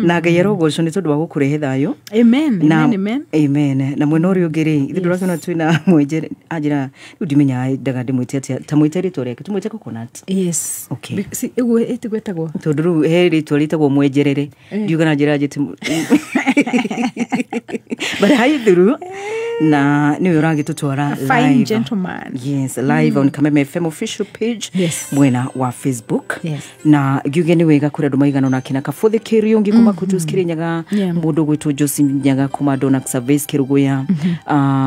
Na Ngai arogocwo nĩ tondũ wa gũkũrehe thayũ. Amen. Na Amen, amen. Amen. Na mwena ũrĩa ũngĩ rĩ, ithuĩ ndũrakĩona twĩna mwenjere anjĩra rĩu ndimenyaga ndaga ndĩmwĩte atĩa, ta mwĩte rĩtwa rĩake, tũmwĩte Coconut. Yes. Okay. Si, ũguo ĩtigwetagwo. Tondũ rĩu he rĩtwa rĩtagwo mwenjerere, ndiuga na njĩra njĩte but hi through na nĩwe ũragĩtũtwara A fine live. gentleman. Yes, live on Kameme FM official page. Yes. Mwena wa Facebook. Yes. Na ngiuge nĩ wega kũrĩ andũ maigana ũna kina Kabuthĩ Kĩriũngĩ kuma Kutus Kĩrĩnyaga, mũndũ gwĩtwo Josi Nyaga kuma Donax Service Kĩrũgũya,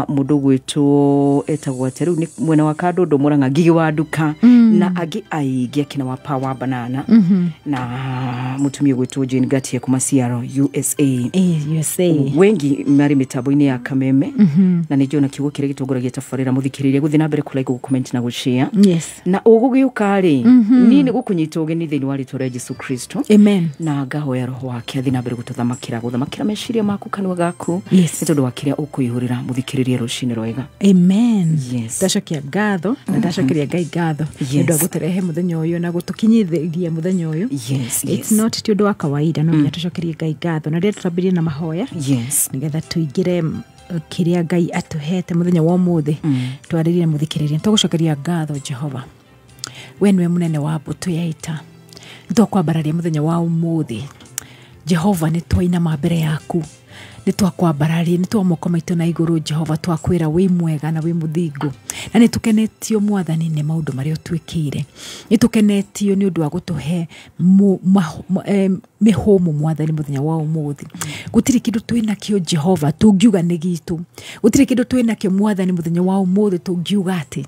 mũndũ gwĩtwo etagwo atĩa rĩu nĩ mwena wa Kandondo Mũrang'a Ngigĩ wa Nduka, na angĩ aingĩ akina wa Power Banana, na mũtumia gwĩtwo Jane Gatie kuma Seattle USA. USA. Wengi marĩ mĩtambo-inĩ ya Kameme, na nĩ njona kiugo kĩrĩa gĩtongoragia tabarĩra mũthikĩrĩria gũthiĩ na mbere kũ like, gũ comment na gũ share. Na ũgũgĩũka rĩ, niĩ nĩ gũkũnyita ũgeni thĩinĩ wa rĩtwa rĩa Jesu Kristo. Amen. Na ngahoya roho wake athiĩ na mbere gũtũthamakĩra, gũthamakĩra meciria maku, kanua gaku, nĩ tondũ wa kĩrĩa ũkũihũrĩra mũthikĩrĩria rũcinĩ rwega. Amen. Yes. Ndacokia ngatho na ndacokeria Ngai ngatho nĩ ũndũ wa gũtũrehe mũthenya ũyũ na gũtũkinyithĩria mũthenya ũyũ. It's not ti ũndũ wa kawaida, no nginya tũcokerie Ngai ngatho na rĩrĩa tũtambĩrie na mahoya nĩgetha tũingĩre kĩrĩa Ngai atũhete mũthenya wa ũmũthĩ, twarĩrie na mũthikĩrĩria. Tũgũcokeria ngatho Jehova, we nĩwe mũnene wa mbũtũ ya ita. Nĩ twakwambararia mũthenya wa ũmũthĩ Jehova, nĩ twainama mbere yaku, nĩ twakwambararia, nĩ twa moko maitũ na igũrũ Jehova, twakwĩra wĩ mwega na wĩ mũthingu, na nĩ tũkenetio Mwathani nĩ maũndũ marĩa ũtwĩkĩire. Nĩ tũkenetio nĩ ũndũ wa gũtũhe mĩhũmũ Mwathani mũthenya wa ũmũthĩ. Gũtirĩ kĩndũ twĩnakĩo Jehova tũngiuga nĩ gitũ, gũtirĩ kĩndũ twĩnakĩo Mwathani mũthenya wa ũmũthĩ tũngiuga atĩ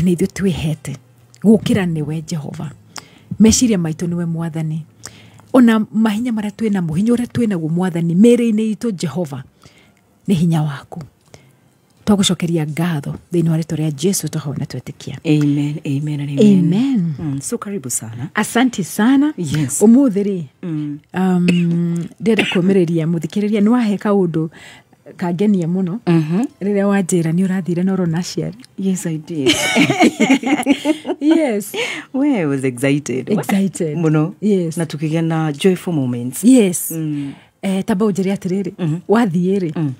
nĩ ithuĩ twĩhete gũkĩra nĩwe Jehova. Meciria maitũ nĩwe Mwathani, ona mahinya marĩa twĩnamo, hinya ũrĩa twĩnaguo Mwathani mĩĩrĩ-inĩ itũ Jehova nĩ hinya waku. Twagũcokeria ngatho thĩinĩ wa rĩtwa rĩa Jesu twahoya na twetĩkia. Amen, amen and amen. Amen. So karibu sana. Asante sana. Ũmũthĩ rĩ, ndĩrenda kũũmĩrĩria mũthikĩrĩria, nĩ wahe kaũndũ kangenia mũno rĩrĩa wanjĩra nĩ ũrathire na ũrona aciari. Yes, I did. Well, I was excited. Excited. Mũno. Yes. Na tukĩgĩa na joyful moments. Yes. Tamba ũnjĩre atĩrĩrĩ, wathiĩ rĩ,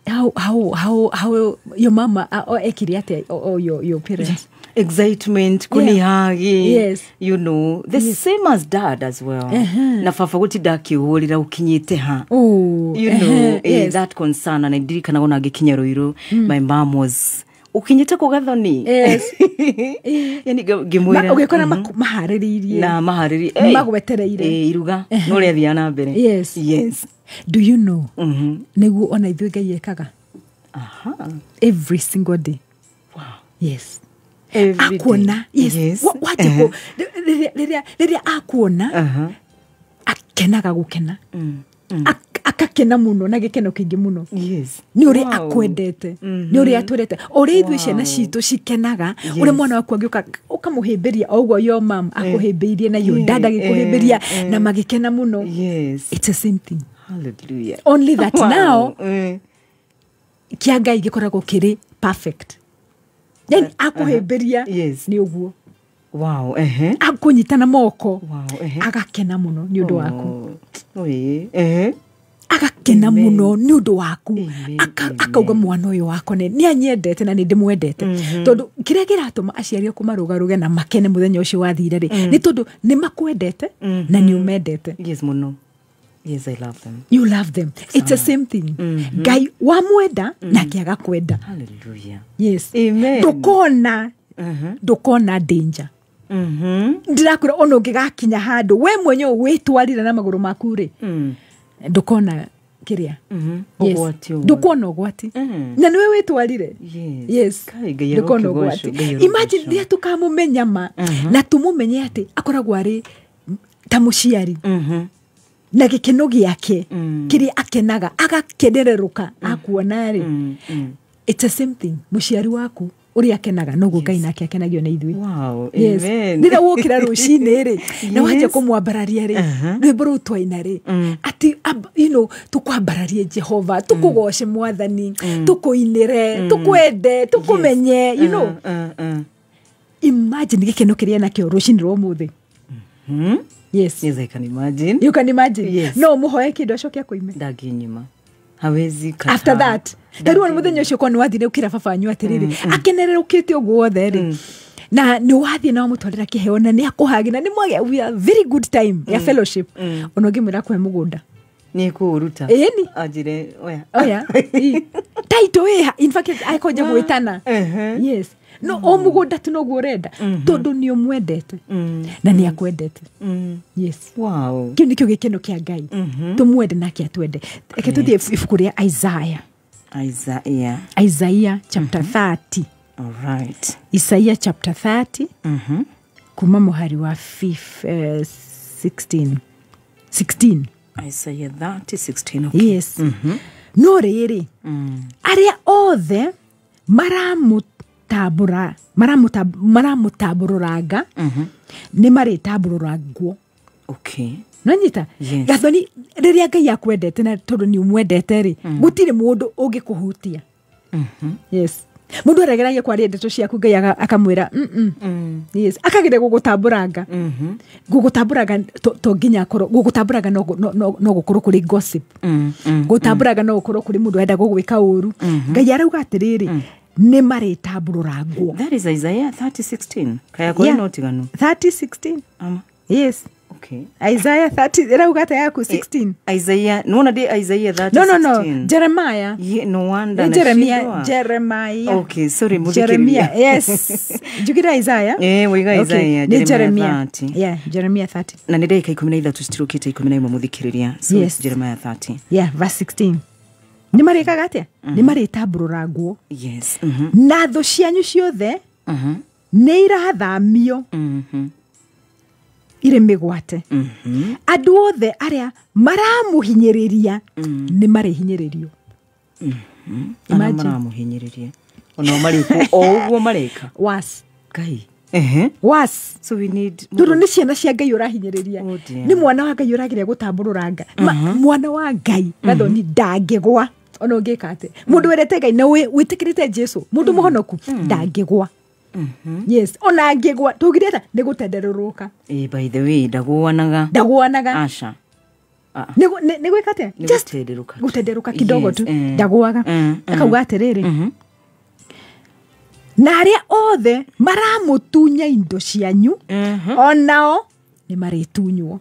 how your mama ekire atĩa, or your parents? Excitement, kunihagi. The same as dad as well. Na baba gũtinda akĩhũrĩra ũkinyĩte ha. Oh, That concern, na ndirikanaga ona ngĩkinya Ruiru, my mom was ũkinyĩte kũ Gathoni? Yani ngĩmwĩra Ũgĩkora maharĩrĩirie. Na maharĩri Magwetereire. Iruga no rĩathiaga na mbere. Yes. Do you know nĩguo ona ithuĩ Ngai ekaga every single day? Wow. Yes. Every day. Akuona, yes. Wanjia rĩrĩa akuona, akenaga gũkena, akakena mũno na gĩkeno kĩingĩ mũno. Nĩ ũrĩa akwendete, nĩ ũrĩa atwendete, ũrĩa ithuĩ ciana citũ cikenaga, ũrĩa mwana waku angĩũka ũkamũhĩmbĩria o ũguo your mom akũhĩmbĩirie na your dad agĩkũhĩmbĩria na magĩkena mũno. It's the same thing. Hallelujah. Only that now kĩa Ngai gĩkoragwo kĩrĩ perfect. Yani akũhĩmbĩria nĩ ũguo. Wow. Akũnyita na moko. Wow. Agakena mũno nĩ ũndũ waku. Oh. Oi. Agakena mũno nĩ ũndũ waku. Amen, amen. Akauga mwana ũyũ wakwa nĩ anyendete na nĩ ndĩmwendete. Tondũ kĩrĩa kĩratũma aciari aku marũgarũge na makene mũthenya ũcio wathire rĩ, nĩ tondũ nĩ makwendete na nĩ ũmendete. Yes, mũno. Yes, I love them. You love them. It's the same thing. Ngai wamwenda nake agakwenda. Hallelujah. Yes. Amen. Ndũkona, ndũkona danger. Ndĩrakwĩra ona ũngĩgakinya handũ we mwenyewe wĩtwarire na magũrũ maku rĩ, ndũkona kĩrĩa. Yes. Ũgwati ũguo. Ndũkuona ũgwati. Na nĩwe wĩtwarire. Yes. Yes. Kai, Ngai Ndũkona arokĩgocwo, ũgwati. Ngai arokĩgocwo. Imagine rĩrĩa tũkamũmenya ma, na tũmũmenye atĩ akoragwo arĩ ta mũciari. Na gĩkeno gĩake kĩrĩa akenaga agakenererũka akuona rĩ, it's the same thing. Mũciari waku ũrĩa akenaga noguo Ngai nake akenagio nĩ ithuĩ. Wow. Yes. Amen. Rĩrĩa wokĩra rũcinĩ rĩ, na wanjia kũmwambararia rĩ, rwĩmbo rũu twaina rĩ, atĩ tũkwambararie Jehova, tũkũgoce Mwathani, tũkũinĩre, tũkwende, tũkũmenye, you know. Imagine gĩkeno kĩrĩa nakĩo rũcinĩ rwa ũmũthĩ. Yes. Yes, I can imagine. You can imagine. Yes. No muhoe kindu acoke akuime. Ndaginyima. Hawezi kataa. After that, tarĩu mũthenya ũcio kwa nĩwathire ũkĩra baba wanyu atĩrĩrĩ, akenerera ũkĩte ũguo wothe rĩ, na nĩwathiĩ na wamũtwarĩra kĩheo na nĩakũhagi na nĩmwagĩa we a very good time ya fellowship. Ona ũngĩmwĩra akũhe mũgũnda nĩkũũruta. Ĩni. Anjĩre oya. Oya. Taito ĩha, in fact akonja gwĩtana. Yes. No o mũgũnda tu noguo ũrenda tondũ nĩ ũmwendete na nĩ akwendete. Yes. Wow. Kĩu nĩkĩo gĩkeno kĩa Ngai. Tũmwende nake atwende. Reke tũthiĩ ibuku rĩa Isaiah. Isaiah. Isaiah chapter 30. All right. Isaiah chapter 30. Kuma muhari wa 16. 16. Isaiah 30, 16. Okay. Yes. No rĩrĩ, arĩa othe maramũtamburũranga nĩ marĩtamburũrangwo. Okay. Nonyita? Yes. Gathoni, rĩrĩa Ngai akwendete na tondũ nĩ ũmwendete rĩ, gũtirĩ mũndũ ũngĩkũhutia. Yes. Mũndũ aregeragia kwaria ndeto ciaku Ngai akamwĩra Yes. Akageria gũgũtamburanga. Gũgũtamburanga to nginya akorwo gũgũtamburanga no gũkorwo kũrĩ gossip. Gũtamburanga no gũkorwo kũrĩ mũndũ arenda gũgwĩka ũru. Ngai arauga atĩrĩrĩ, nĩ marĩtamburũrangwo. That is Isaiah 30:16. Kaya kũrĩ no tiganu. 30:16. Ama. Yes. Okay. Isaiah 30 ĩrauga atĩa yaku 16? Isaiah, nona di Isaiah 30:16. No. Jeremiah. Yeah, no wonder. Jeremiah. Jeremiah. Okay, sorry, Jeremiah. Yes. Njugire Isaiah. Wiga Isaiah. Okay. Jeremiah 30. Yeah, Jeremiah 30. Na nĩ ndagĩka 13 citirũkĩte 11 mũthikĩrĩria. So yes. Jeremiah 30. Yeah, verse 16. Nĩ marĩkaga atĩa? Nĩ marĩtamburũrangwo. Yes. Na thũ cianyu ciothe nĩ irathamio. Irĩ mĩgwate. Andũ othe arĩa maramũhinyĩrĩria nĩ marĩhinyĩrĩrio. Arĩa maramũhinyĩrĩria onao marĩkwo o ũguo mareka. Was. Ngai. Was. So we need tondũ nĩ ciana cia Ngai ũrahinyĩrĩria. Nĩ mwana wa Ngai ũrageria gũtamburũranga. Mwana wa Ngai Gathoni ndangĩgwa ona ũngĩka atĩa. Mũndũ wendete Ngai na wĩtĩkĩrĩte Jesu, mũndũ mũhonoku ndangĩgwa. Yes, ona angĩgwa tugire ata nĩ gũtenderũrũka. By the way, ndagũanaga. Ndagũanaga. Asha. Nĩ gwĩka atĩa? Just gũtenderũka kidogo tu. Ndagũaga. Akauga atĩrĩrĩ, na arĩa othe maramũtunya indo cianyu onao nĩ marĩtunywo.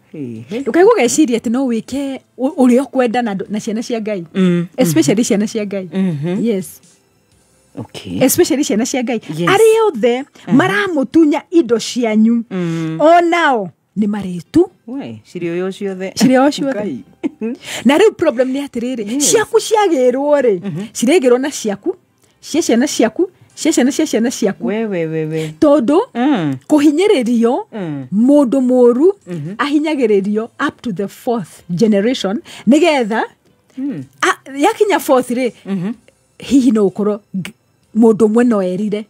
Ndũkaigua ũgeciria atĩ no wĩke ũrĩa ũkwenda na ciana cia Ngai. Especially ciana cia Ngai. Yes. Okay. Especially ciana cia Ngai. Yes. Arĩa othe maramũtunya indo cianyu onao nĩ marĩtu. We, cirĩoywo ciothe. Cirĩoywo ciothe. Na rĩu problem nĩ atĩrĩrĩ, ciaku ciagĩrwo rĩ, cirĩgĩrwo na ciaku, cia ciana ciaku, cia ciana cia ciana ciaku. We. Tondũ kũhinyĩrĩrio mũndũ mũru ahinyagĩrĩrio up to the fourth generation nĩgetha yakinya fourth rĩ, hihi no ũkorwo mũndũ ũmwe no erire.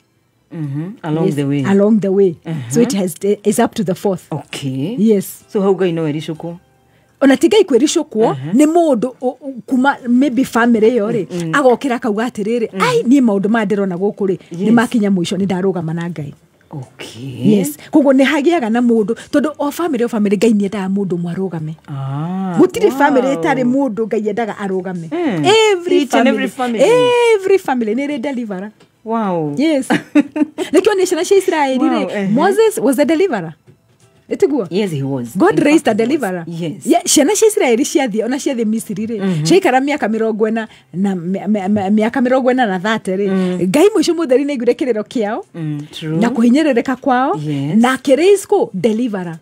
Along yes, the way. Along the way. So it has is up to the fourth. Okay. Yes. So hau Ngai no ericũkwo. Ona ti Ngai kwĩricũkwo nĩ mũndũ kuma maybe family ĩyo rĩ, agokĩra akauga atĩrĩrĩ, ai niĩ maũndũ maya ndĩrona gũkũ rĩ, nĩ makinya mũico nĩ ndarũgama na Ngai. Okay. Yes. Koguo nĩ hagĩaga na mũndũ tondũ o family Ngai nĩ endaga mũndũ ũmwe arũgame. Gũtirĩ family ĩtarĩ mũndũ Ngai endaga arũgame. Every family. Every family nĩ ĩrĩ deliverer. Wow. Yes. Nĩkĩo nĩ ciana cia Israeli rĩ, Moses was a deliverer. Ĩtiguo? Yes, he was. God raised a deliverer. Yes. Yeah, ciana cia Israeli ciathiĩ ona ciathiĩ Misiri rĩ, ciaikara mĩaka 40 na mĩaka 40 na 30 rĩ, Ngai mũico mũtheri nĩaiguire kĩrĩro kĩao na kũhinyĩrĩrĩka kwao na akĩraise kũ deliverer.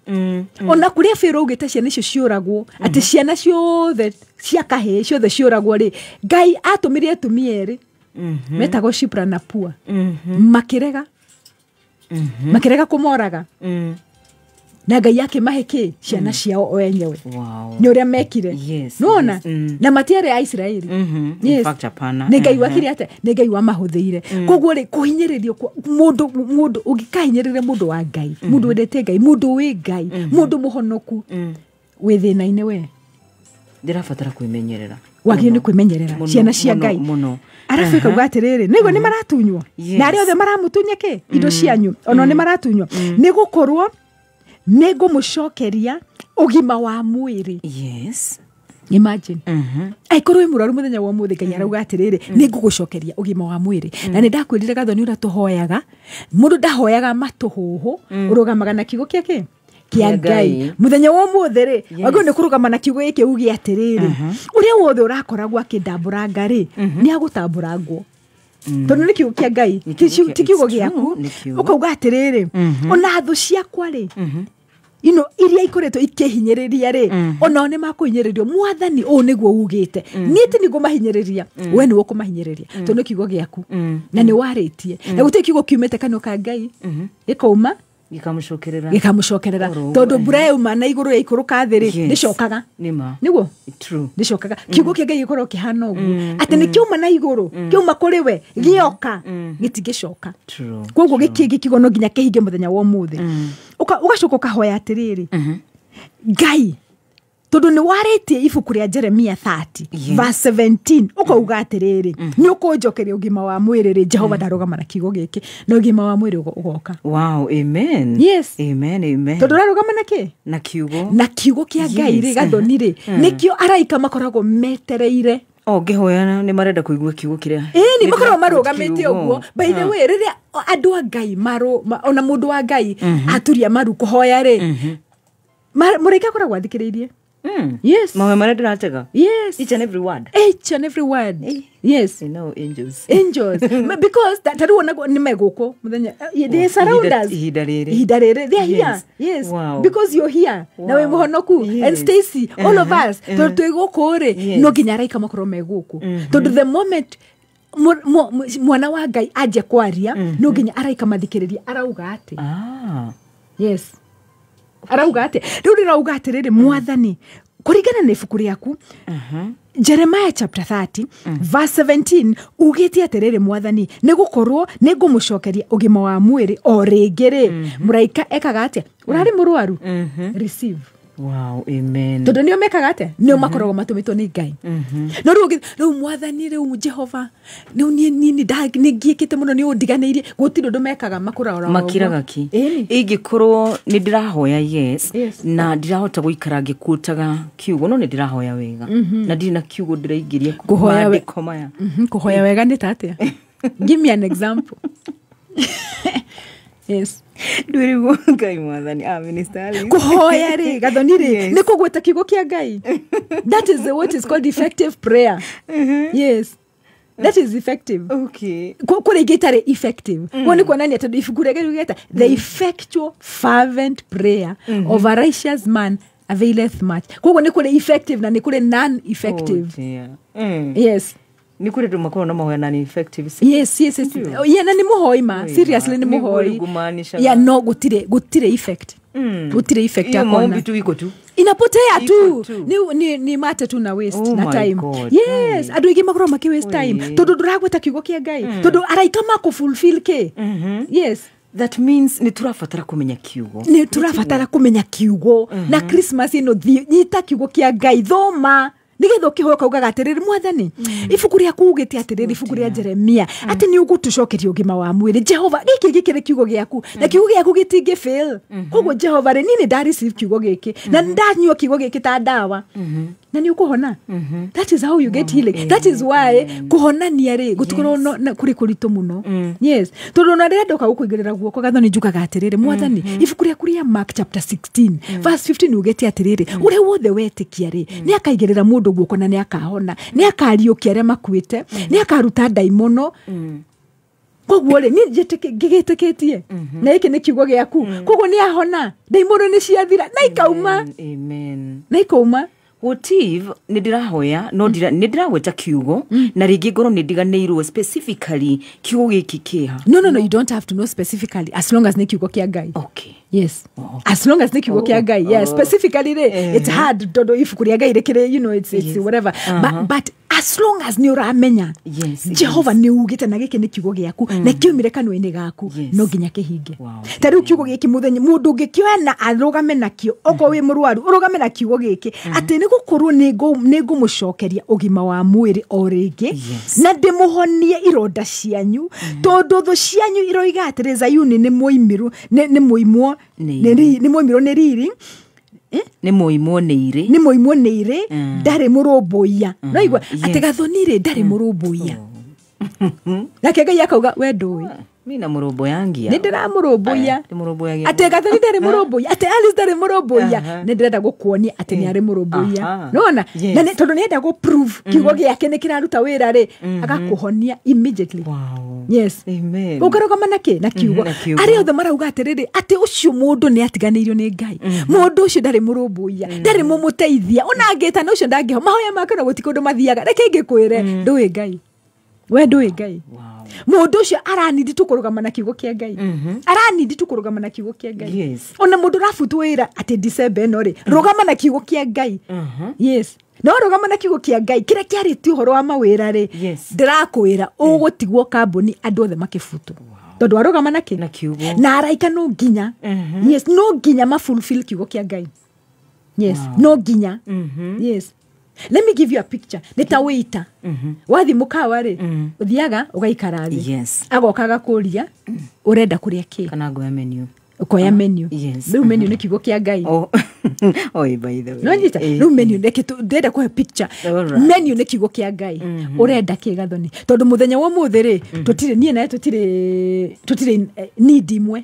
Ona kũrĩa Pharaoh augĩte ciana icio ciũragwo, atĩ ciana ciothe cia kahĩĩ ciothe ciũragwo rĩ, Ngai atũmire atumia erĩ metagwo Shipra na Pua. Makĩrega. Makĩrega kũmoraga. Na Ngai akĩmahe kĩ ciana ciao o enyewe. Wow. Nĩ ũrĩa mekire. Yes. Nĩwona? Na matiarĩ a Israeli. Yes. In fact, hapana. Nĩ Ngai wakire atĩa? Nĩ Ngai wamahũthĩire. Koguo rĩ, kũhinyĩrĩrio mũndũ ũngĩkahinyĩrĩria mũndũ wa Ngai, mũndũ wendete Ngai, mũndũ wĩ Ngai, mũndũ mũhonoku, wĩ thĩna-inĩ we. Ndĩrabatara kwĩmenyerera. Wagĩrĩirwo nĩ kwĩmenyerera ciana cia Ngai. Arabu ĩkauga atĩrĩrĩ, nĩguo nĩ maratunywo. Na arĩa othe maramũtunya kĩ? Indo cianyu. Onao nĩ maratunywo. Nĩ gũkorwo nĩ ngũmũcokeria ũgima wa mwĩrĩ. Yes. Imagine. Aikorwo wĩ mũrwaru mũthenya wa ũmũthĩ, Ngai arauga atĩrĩrĩ, nĩ ngũgũcokeria ũgima wa mwĩrĩ. Na nĩ ndakwĩrire Gathoni ũrĩa tũhoyaga, mũndũ ndahoyaga matũhũhũ, ũrũgamaga na kiugo kĩa kĩ? Kĩa Ngai. Mũthenya wa ũmũthĩ rĩ, wagĩrĩirwo nĩ kũrũgama na kiugo gĩkĩ uge atĩrĩrĩ, ũrĩa wothe ũrakoragwo akĩndambũranga rĩ, nĩ agũtambũrangwo. Tondũ nĩ kiugo kĩa Ngai, ti kiugo gĩaku. Ũkauga atĩrĩrĩ, ona thũ ciakwa rĩ, you know, iria ikoretwo ikĩhinyĩrĩria rĩ, onao nĩ makũhinyĩrĩrio. Mwathani ũũ nĩguo ugĩte, niĩ ti nĩguo mahinyĩrĩria, we nĩwe ũkũmahinyĩrĩria, tondũ nĩ kiugo gĩaku na nĩ warĩtie. Na gũtirĩ kiugo kiumĩte kanua ka Ngai gĩkauma gĩkamũcokerera, tondũ mbura yauma na igũrũ yaikũrũka thĩ rĩ, nĩcokaga. Nĩguo nĩcokaga. Kiugo kĩa Ngai gĩkoragwo kĩhana ũguo, atĩ nĩ kĩauma na igũrũ, kĩauma kũrĩ we, gĩoka gĩtingĩcoka. Koguo gĩkĩ kiugo no nginya kĩhinge mũthenya wa ũmũthĩ. Ũgacoka ũkahoya atĩrĩrĩ, Ngai, tondũ nĩ warĩtie ibuku rĩa Jeremia 30 verse 17, ũkauga atĩrĩrĩ, nĩ ũkũnjokeria ũgima wa mwĩrĩ rĩ, Jehova ndarũgama na kiugo gĩkĩ, na ũgima wa mwĩrĩ ũgoka. Wow, amen. Yes. Amen, amen. Tondũ ũrarũgama na kĩ? Na kiugo. Na kiugo kĩa Ngai rĩ, Gathoni rĩ, nĩkĩo araika makoragwo metereire. O ngĩhoya nĩ marenda kũigua kiugo kĩrĩa. Ĩni makoragwo marũgamĩte ũguo. By the way, rĩrĩa andũ a Ngai ona mũndũ wa Ngai aturia maru kũhoya rĩ, mũraika akoragwo athikĩrĩirie. Yes. Mawe marĩa ndĩratega. Yes. Each and every word. Each and every word. Yes. You know, angels. Angels. Because ta rĩu ona nĩ megũkũ mũthenya. They surround us. Ihinda rĩrĩ. Ihinda rĩrĩ. They are here. Yes. Wow. Because you're here. Wow. Na wĩ mũhonoku. Yes. And Stacy, all of us. Tondũ twĩ gũkũ rĩ, no nginya araika makorwo me gũkũ. Tondũ the moment mwana wa Ngai anjia kwaria, no nginya araika mathikĩrĩria arauga atĩ. Yes. Arauga atĩ rĩu rĩrauga atĩrĩrĩ, Mwathani, kũringana na ibuku rĩaku Jeremiah chapter 30 verse 17, ugĩte atĩrĩrĩ, Mwathani, nĩ gũkorwo nĩ ngũmũcokeria ũgima wa mwĩrĩ o rĩngĩ rĩ, mũraika ekaga atĩa? Ũrarĩ mũrwaru, receive. Wow, amen. Tondũ nĩo mekaga atĩa? Nĩo makoragwo matũmĩtwo nĩ Ngai. No rĩu Mwathani, rĩu Jehova, rĩu niĩ nĩ ngiĩkĩte mũno, nĩ ũndiganĩirie. Gũtirĩ ũndũ mekaga, makũrora makiraga ki. Ingĩkorwo nĩ ndĩrahoya, yes, na ndirahota gũikara ngĩkũtaga kiugo, no nĩ ndĩrahoya wega na ndirĩ na kiugo ndĩraingĩria maandĩko maya. Kũhoya wega nĩ ta atĩa? Give me an example. Yes. Ndwĩrĩguo Ngai Mwathani, Minister Alice. Kũhoya rĩ, Gathoni rĩ, nĩ kũgweta kiugo kĩa Ngai. That is what is called effective prayer. Yes. That is effective. Okay. Kũrĩ ingĩ itarĩ effective. Ũguo nĩ kuonania tondũ ibuku rĩa Ngai rĩugĩte, the effectual fervent prayer of a righteous man availeth much. Koguo nĩ kũrĩ effective na nĩ kũrĩ non effective. Oh dear. Yes. Nĩ kũrĩ andũ makoragwo na mahoya non effective. Yes, yes, yes. Yeah, na nĩ mũhoi ma. Seriously nĩ mũhoi. Yeah, no gũtirĩ effect. Gũtirĩ effect ya maombi tu iko tu. Inapotea tu. Ni mate tu na waste na time. Yes, andũ aingĩ makoragwo makĩ waste time. Tondũ ndũragweta kiugo kĩa Ngai. Tondũ araika makũ fulfill kĩ. Yes. That means nĩ tũrabatara kũmenya kiugo. Nĩ tũrabatara kũmenya kiugo. Na Christmas ĩno nyita kiugo kĩa Ngai, thoma. Nĩgetha ũkĩhoya ũkaugaga atĩrĩrĩ, Mwathani, ibuku rĩaku ugĩte atĩrĩrĩ, ibuku rĩa Jeremia, atĩ nĩ ũgũtũcokeria ũgima wa mwĩrĩ. Jehova, gĩkĩ gĩkĩrĩ kiugo gĩaku, na kiugo gĩaku gĩtingĩ fail. Koguo Jehova rĩ, niĩ nĩ nda receive kiugo gĩkĩ, na nĩ ndanyua kiugo gĩkĩ ta ndawa, na nĩ ũkũhona. That is how you get healing. That is why kũhonania rĩ, gũtikoragwo kũrĩ kũritũ mũno. Yes. Tondũ ona rĩrĩa ndoka gũkũigĩrĩra guoko, Gathoni, njugaga atĩrĩrĩ, Mwathani, ibuku rĩaku rĩa Mark chapter 16 verse 15 ugĩte atĩrĩrĩ, ũrĩa wothe wetĩkia rĩ, nĩ akaigĩrĩra mũndũ guoko na nĩ akahona, nĩ akariũkia arĩa makuĩte, nĩ akaruta ndaimono. Koguo rĩ, niĩ ngĩgĩtĩkĩtie na gĩkĩ nĩ kiugo gĩaku, koguo nĩ ahona, ndaimono nĩ ciathira na ikauma. Amen. Na ikauma. What if nĩ ndĩrahoya no nĩ ndĩragweta kiugo na rĩngĩ ngorwo nĩ ndiganĩirwo specifically kiugo gĩkĩ kĩha? No, you don't have to know specifically, as long as nĩ kiugo kĩa Ngai. Okay. Yes. As long as nĩ kiugo kĩa Ngai. Yeah, specifically rĩ, it's hard tondũ ibuku rĩa Ngai rĩkĩrĩ, you know, it's whatever. But as long as nĩ ũramenya, Jehova nĩ ugĩte na gĩkĩ nĩ kiugo gĩaku, na kĩumire kanua-inĩ gaku, no nginya kĩhinge. Ta rĩu kiugo gĩkĩ mũthenya mũndũ ũngĩkĩoya na arũgame nakĩo, okorwo wĩ mũrwaru, ũrũgame na kiugo gĩkĩ, atĩ nĩ gũkorwo nĩ ngũmũcokeria ũgima wa mwĩrĩ o rĩngĩ, na ndĩmũhonie ironda cianyu, tondũ thũ cianyu iroiga atĩrĩ, Zayuni nĩ mũimĩru, nĩ mũimwo, Nĩ mũimirwo nĩ riri. Nĩ mũimwo nĩ irĩ. Nĩ mũimwo nĩ irĩ, ndarĩ mũrũmbũiya. No igua atĩ Gathoni rĩ ndarĩ mũrũmbũiya. Nake Ngai akauga we ndũĩ. Mi na mũrũmbũyangia. Nĩ ndĩramũrũmbũiya. Atĩ Gathoni ndarĩ mũrũmbũiya, atĩ Alice ndarĩ mũrũmbũiya. Nĩ ndĩrenda gũkuonia atĩ nĩ arĩ mũrũmbũiya. Nĩwona? Na tondũ nĩenda gũ prove kiugo gĩake nĩ kĩraruta wĩra rĩ, agakũhonia immediately. Wow. Yes. Amen. Ũkarũgama na kĩ? Na kiugo. Arĩa othe marauga atĩrĩrĩ, atĩ ũcio mũndũ nĩ atiganĩirio nĩ Ngai. Mũndũ ũcio ndarĩ mũrũmbũiya, ndarĩ mũmũteithia. Ona angĩtana ũcio ndangĩho. Mahoya make no gũtirĩ kũndũ mathiaga. Reke ngĩkwĩre, ndũĩ Ngai. We ndũĩ Ngai. Mũndũ ũcio aranindi tu kũrũgama na kiugo kĩa Ngai. Aranindi tu kũrũgama na kiugo kĩa Ngai. Yes. Ona mũndũ ũrabutwo wĩra atĩ December ĩno rĩ, rũgama na kiugo kĩa Ngai. Yes. No rũgama na kiugo kĩa Ngai kĩrĩa kĩarĩtie ũhoro wa mawĩra rĩ, ndĩrakwĩra ũgũtigwo kambuni andũ othe makĩbutwo. Tondũ warũgama na kĩ? Na kiugo. Na araika no nginya. Yes, no nginya ma fulfill kiugo kĩa Ngai. Yes, no nginya. Yes. Let me give you a picture. Nĩ ta waiter. Wathi mũkawa rĩ, ũthiaga ũgaikara thĩ. Yes. Agoka agakũria ũrenda kũrĩa kĩ? Kana ngoya menu. Ũkoya menu. Yes. Rĩu menu nĩ kiugo kĩa Ngai. Oh. Oh, by the way. No nyita, rĩu menu reke ndĩrenda kũhe picture. Menu nĩ kiugo kĩa Ngai. Ũrenda kĩ Gathoni? Tondũ mũthenya wa ũmũthĩ rĩ, tũtirĩ niĩ nawe tũtirĩ need imwe.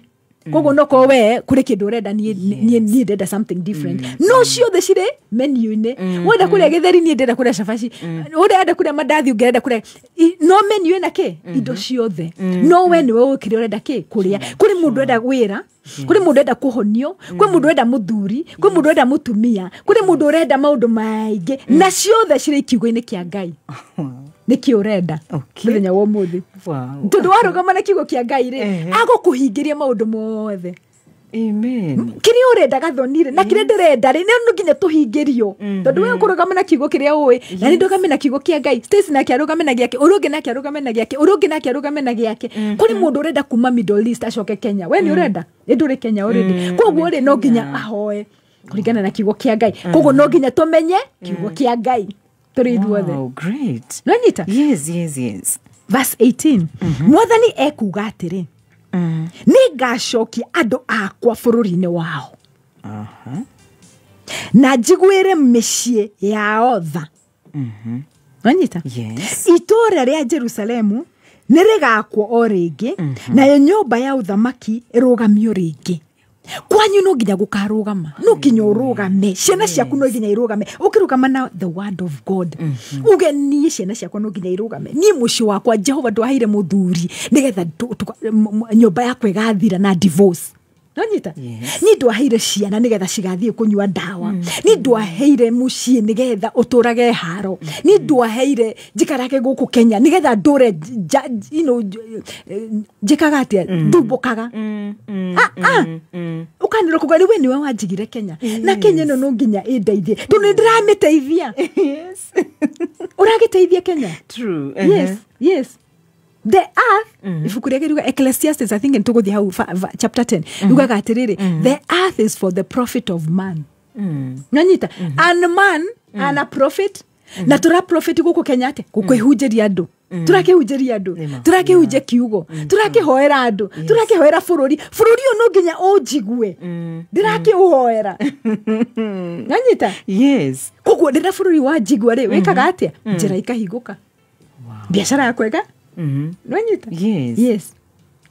Koguo no korwo we kũrĩ kĩndũ ũrenda, niĩ ndĩrenda something different. No ciothe cirĩ menu-inĩ. Wenda kũrĩa gĩtheri, niĩ ndĩrenda kũrĩa cabaci. Ũrenda kũrĩa mandathi, ũngĩ arenda kũrĩa. No menu ĩna kĩ? Indo ciothe. No we nĩwe ũĩ kĩrĩa ũrenda kĩ? Kũrĩa. Kũrĩ mũndũ ũrenda wĩra, kũrĩ mũndũ ũrenda kũhonio, kũrĩ mũndũ ũrenda mũthuri, kũrĩ mũndũ ũrenda mũtumia, kũrĩ mũndũ ũrenda maũndũ maingĩ. Na ciothe cirĩ kiugo-inĩ kĩa Ngai. Nĩkĩ ũrenda mũthenya wa ũmũthĩ? Tondũ warũgama na kiugo kĩa Ngai rĩ, agũkũhingĩria maũndũ mothe. Amen. Kĩrĩa ũrenda Gathoni rĩ, na kĩrĩa ndĩrenda rĩ, no nginya tũhingĩrio. Tondũ we ũkũrũgama na kiugo kĩrĩa ũĩ, na nĩ ndũgame na kiugo kĩa Ngai. Stacy nake arũgame na gĩake, ũrĩa ũngĩ nake arũgame na gĩake, ũrĩa ũngĩ nake arũgame na gĩake. Kũrĩ mũndũ ũrenda kuma Middle East acoke Kenya. We nĩ ũrenda? Nĩ ndũrĩ Kenya already. Koguo rĩ, no nginya ahoe kũringana na kiugo kĩa Ngai. Koguo no nginya tũmenye kiugo kĩa Ngai. Tũrĩ ithuothe. Wow, great. No nyita? Yes, yes, yes. Verse 18. Mwathani ekuuga atĩrĩ, nĩ ngacokia andũ akwa bũrũri-inĩ wao. Na njiguĩre mĩciĩ yao tha. Wanyita? Yes. Itũũra rĩa Jerusalemu nĩ rĩgakwo o rĩngĩ, nayo nyũmba ya ũthamaki ĩrũgamio rĩngĩ. Kwanyu no nginya gũkarũgama, no nginya ũrũgame, ciana ciaku no nginya irũgame. Ũkĩrũgama na the word of God, uge niĩ ciana ciakwa no nginya irũgame, niĩ mũciĩ wakwa Jehova ndwaheire mũthuri nĩgetha nyũmba yakwa ĩgathira na divorce. No nyita? Niĩ ndwaheire ciana nĩgetha cigathiĩ kũnyua ndawa. Niĩ ndwaheire mũciĩ nĩgetha ũtũrage haro. Niĩ ndwaheire njikarage gũkũ Kenya nĩgetha ndũre njĩkaga atĩa, ndumbũkaga. Ũkanĩrwo kuga rĩu we nĩwe wanjigire Kenya. Na Kenya ĩno no nginya ĩndeithie tondũ nĩ ndĩramĩteithia. Ũragĩteithia Kenya. True. Yes, yes. The earth, ibuku rĩake riuga Ecclesiastes, I think nĩtũgũthiĩ hau chapter 10, riugaga atĩrĩrĩ, the earth is for the profit of man. Nanyita? And man, and a profit. Na tũra profit gũkũ Kenya atĩa? Gũkwĩhunjĩria andũ. Tũrakĩhunjĩria andũ, tũrakĩhunjia kiugo, tũrakĩhoera andũ, tũrakĩhoera bũrũri. Bũrũri ũyũ no nginya ũnjigue, ndĩrakĩũhoera. Nanyita? Yes. Koguo rĩrĩa bũrũri wanjigua rĩ, wĩkaga atĩa? Njĩra ikahingũka. Biacara yakwa ĩga? Nanyita? Yes. Yes.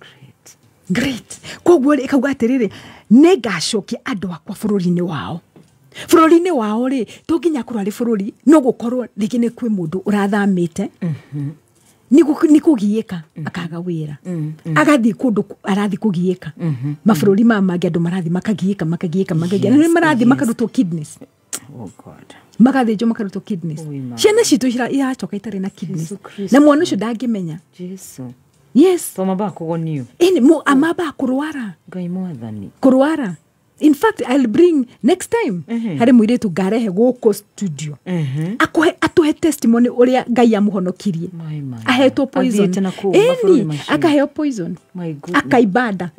Great. Great. Koguo rĩ, ĩkauga atĩrĩrĩ, nĩ ngacokia andũ akwa bũrũri-inĩ wao. Bũrũri-inĩ wao rĩ, to nginya akorwo arĩ bũrũri, no gũkorwo rĩngĩ nĩ kwĩ mũndũ ũrathamĩte, nĩ kũgiĩka, akaga wĩra. Agathiĩ kũndũ arathiĩ kũgiĩka. Mabũrũri maya mangĩ andũ marathiĩ makagiĩka, makagiĩka, makagiĩka. Na nĩ marathiĩ makarutwo kidneys. Oh God. Magathĩnjwo makarutwo kidneys. Ciana citũ iracoka itarĩ na kidneys. Na mwana ũcio ndangĩmenya. Jesu. Yes. To mamba kũgonio. Ĩni amaba kũrwara. Ngai mwathani. Kũrwara. In fact, I'll bring next time harĩ mũirĩtu ngarehe gũkũ studio. Akũhe atũhe testimony ũrĩa Ngai amũhonokirie. Ahetwo poison. Ĩni akaheo poison. Akaibanda.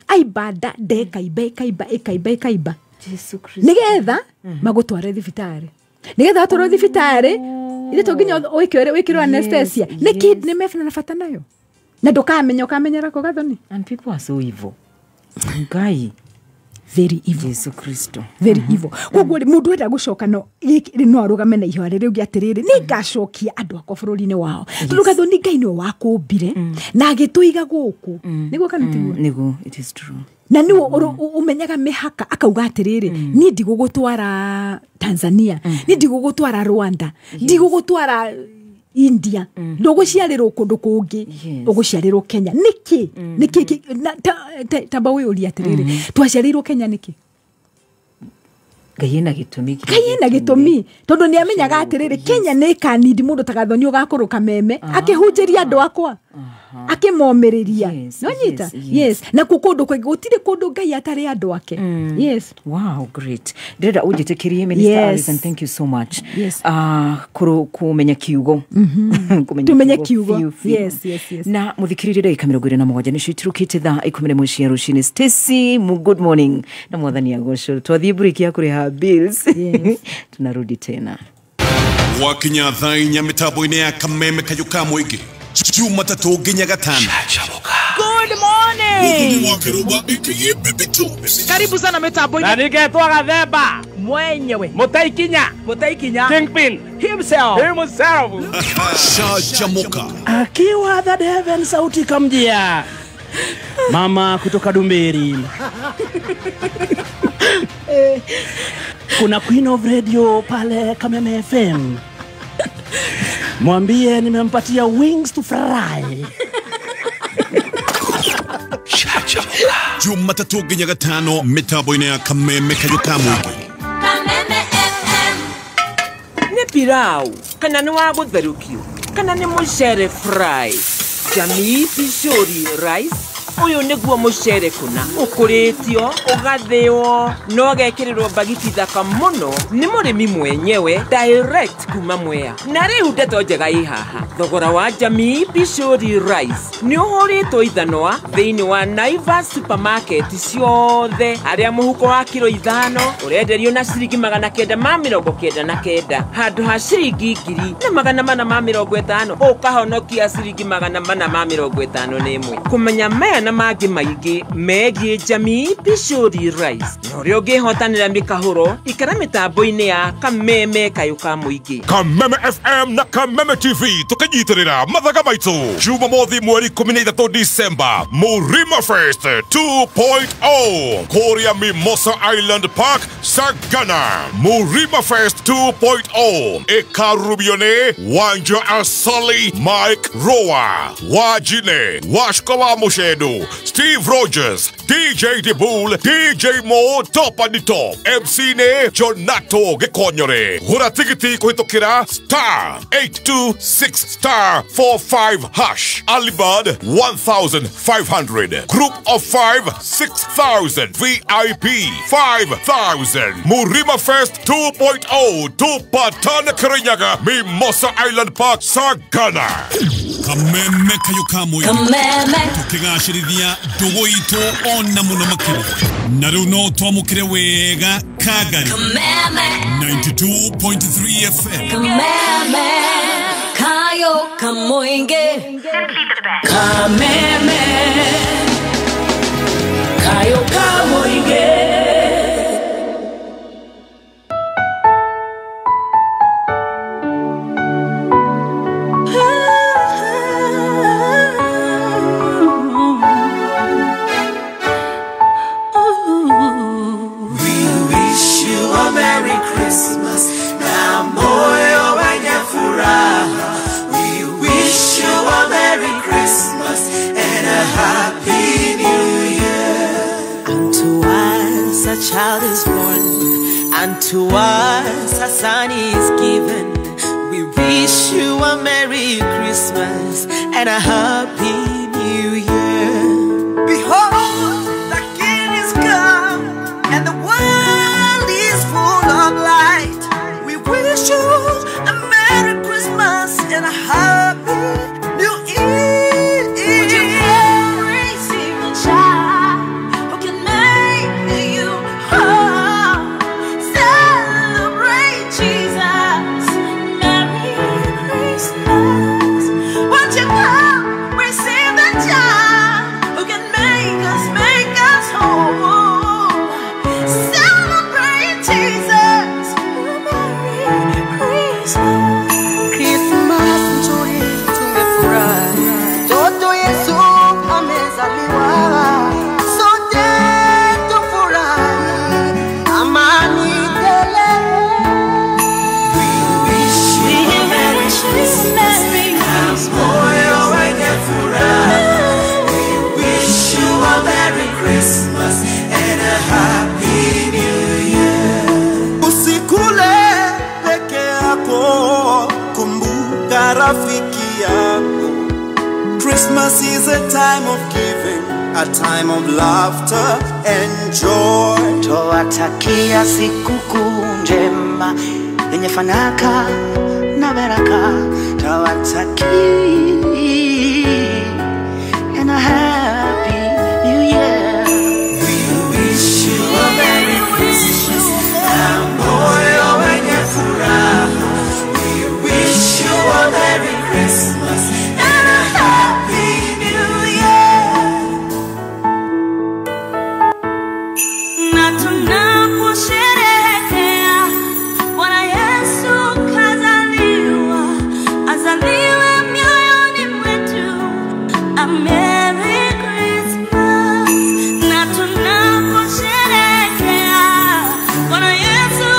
Aibanda ndekaimba ĩkaimba ĩkaimba ĩkaimba. Jesu Kristo. Nĩgetha magũtware thibitarĩ. Nĩgetha watwarwo thibitarĩ, ithe to nginya wĩkĩrwo anesthesia. Nĩ kidney mebana na bata nayo. Na ndũkamenya ũkamenyera kũ Gathoni. And people are so evil. Ngai. Very evil. Jesu Kristo. Very evil. Koguo mundu enda gucoka no no arugame na ihwa rĩu gĩatĩrĩrĩ nĩ ngacokia andũ akwa bũrũri-inĩ wao. Tondũ Gathoni Ngai nĩwe wakũmbire na agĩtũiga gũkũ. Nĩguo kana tiguo? Nĩguo, it is true. Na niwe umenyaga mĩhaka akauga atĩrĩrĩ niĩ ndigũgũtwara Tanzania, niĩ ndigũgũtwara Rwanda, ndigũgũtwara India, ndũgũciarĩrwo kũndũ kũngĩ, ũgũciarĩrwo Kenya. Nĩkĩ? Nĩkĩ tamba wĩyũrie atĩrĩrĩ twaciarĩirwo Kenya nĩkĩ? Ngai ena gĩtũmi. Ngai ena gĩtũmi tondũ nĩ amenyaga atĩrĩrĩ Kenya nĩ ĩkanindi mũndũ ta Gathoni ũgakũrũka meme akĩhunjĩria andũ akwa akĩmomĩrĩria. No nyita? Yes. Na kũndũ kũngĩ gũtirĩ kũndũ Ngai atarĩ andũ ake. Yes. Wow, great. Ndĩrenda ũnjĩtĩkĩrie Minister Alice, and thank you so much. Yes. Kũmenya kiugo. Tumenye kiugo. Yes, yes, yes. Na mũthikĩrĩria ndagĩka 27 nĩcio itirũkĩte thaa 11 cia rũcinĩ. Stacy, good morning. Na mwathani agocwo. Twathiĩ break ya kũrĩha bills. Yes. Tunarudi tena. Wakinya thaa inya mĩtambo-inĩ ya Kameme Kayũ ka Mũingĩ. Jumatatu nginya Gatano. Good morning. Karibu sana mitambo-inĩ. Na ningetwo Gathemba mwenyewe. Mũtaikinya. Mũtaikinya. Kingpin. Himself. Himself. Shajamuka. Akiwa that heaven sauti kamjia. Mama kutoka Dumberi. Kuna Queen of Radio pale Kameme FM. Mwambie nimempatia wings to fry. Jumatatu nginya Gatano mitambo-inĩ ya Kameme Kayũ ka Mũingĩ. Kameme FM. Nĩ pilau kana nĩ wa gũtherũkio kana nĩ mũcere fry. Jamii Pishori rice ũyũ nĩguo mũcere kũna ũkũrĩtio ũgathĩo na ũgekĩrĩrwo mbagiti thaka mũno nĩ mũrĩmi mwenyewe direct kuma Mwea. Na rĩu ndeto njega ĩ haha, thogora wa Jamii Pishori rice nĩ ũhũrĩtwo ithanwa thĩinĩ wa Naivas supermarket ciothe harĩa mũhuko wa kiro 5 ũrenderio na ciringi 999 handũ ha ciringi 1450 ũkahonokia ciringi 451. Kũmenya maya na mangĩ maingĩ megiĩ Jamii Pishori rice na ũrĩa ũngĩhotanĩra mĩkahũro ikara mĩtambo-inĩ ya Kameme Kayũ ka Mũingĩ. Kameme FM na Kameme TV tũkĩnyitĩrĩra mathaga maitũ Jumamothi mweri 13 December Murima Fest 2.0 kũrĩa Mimosa Island Park Sagana. Murima Fest 2.0 ĩkarubio nĩ Wanja Asali, Mike Roa, Wajine, Washko wa Mushedu, Steve Rogers, DJ Dibul, DJ Mo, top and the top, MC ne Jonato Gikonyore. Gura tigiti kuhitũkĩra star 826 star 45 hash. Alibud 1,500. Group of 5 6,000. VIP 5,000. Murima Fest 2.0 tupatane Kirinyaga, Mimosa Island Park, Sagana. Kameme Kayũ ka Mũingĩ. Kameme. Tukĩgacĩrithia ndũgũ itũ ona mũno makĩria. Na rĩu no twamũkĩre wega Kagari. Kameme. 92.3 FM. Kameme. Kayũ ka Mũingĩ. Kameme. Kayũ ka Mũingĩ. Christmas na moyo wenye furaha. We wish you a Merry Christmas and a Happy New Year. Unto us a child is born, unto us a son is given. We wish you a Merry Christmas and a Happy New Year. Behold, the King is come, and the world is full of light. We wish you a Merry Christmas and a Happy New Year. Would you receive the child who can make you whole? Celebrate Jesus. Merry Christmas. Won't you come? Christmas nzuri tumefurahi, mtoto Yesu amezaliwa, sote tufurahi, amani tele. We wish you a Merry Christmas, moyo wenye furaha. We wish you a Merry Christmas and a Happy New Year. Usikule peke yako, kumbuka rafiki yako. Christmas is a time of giving, a time of laughter and joy. Twawatakia sikukuu njema yenye fanaka na baraka. Twawatakia and a happy new year. We wish you a Merry Christmas na moyo wenye furaha. We wish you a Merry Christmas and a Happy New Year. Na tunaposherehekea Bwana Yesu kazaliwa, azaliwe mioyoni mwetu. A Merry Christmas. Na tunaposherehekea Bwana Yesu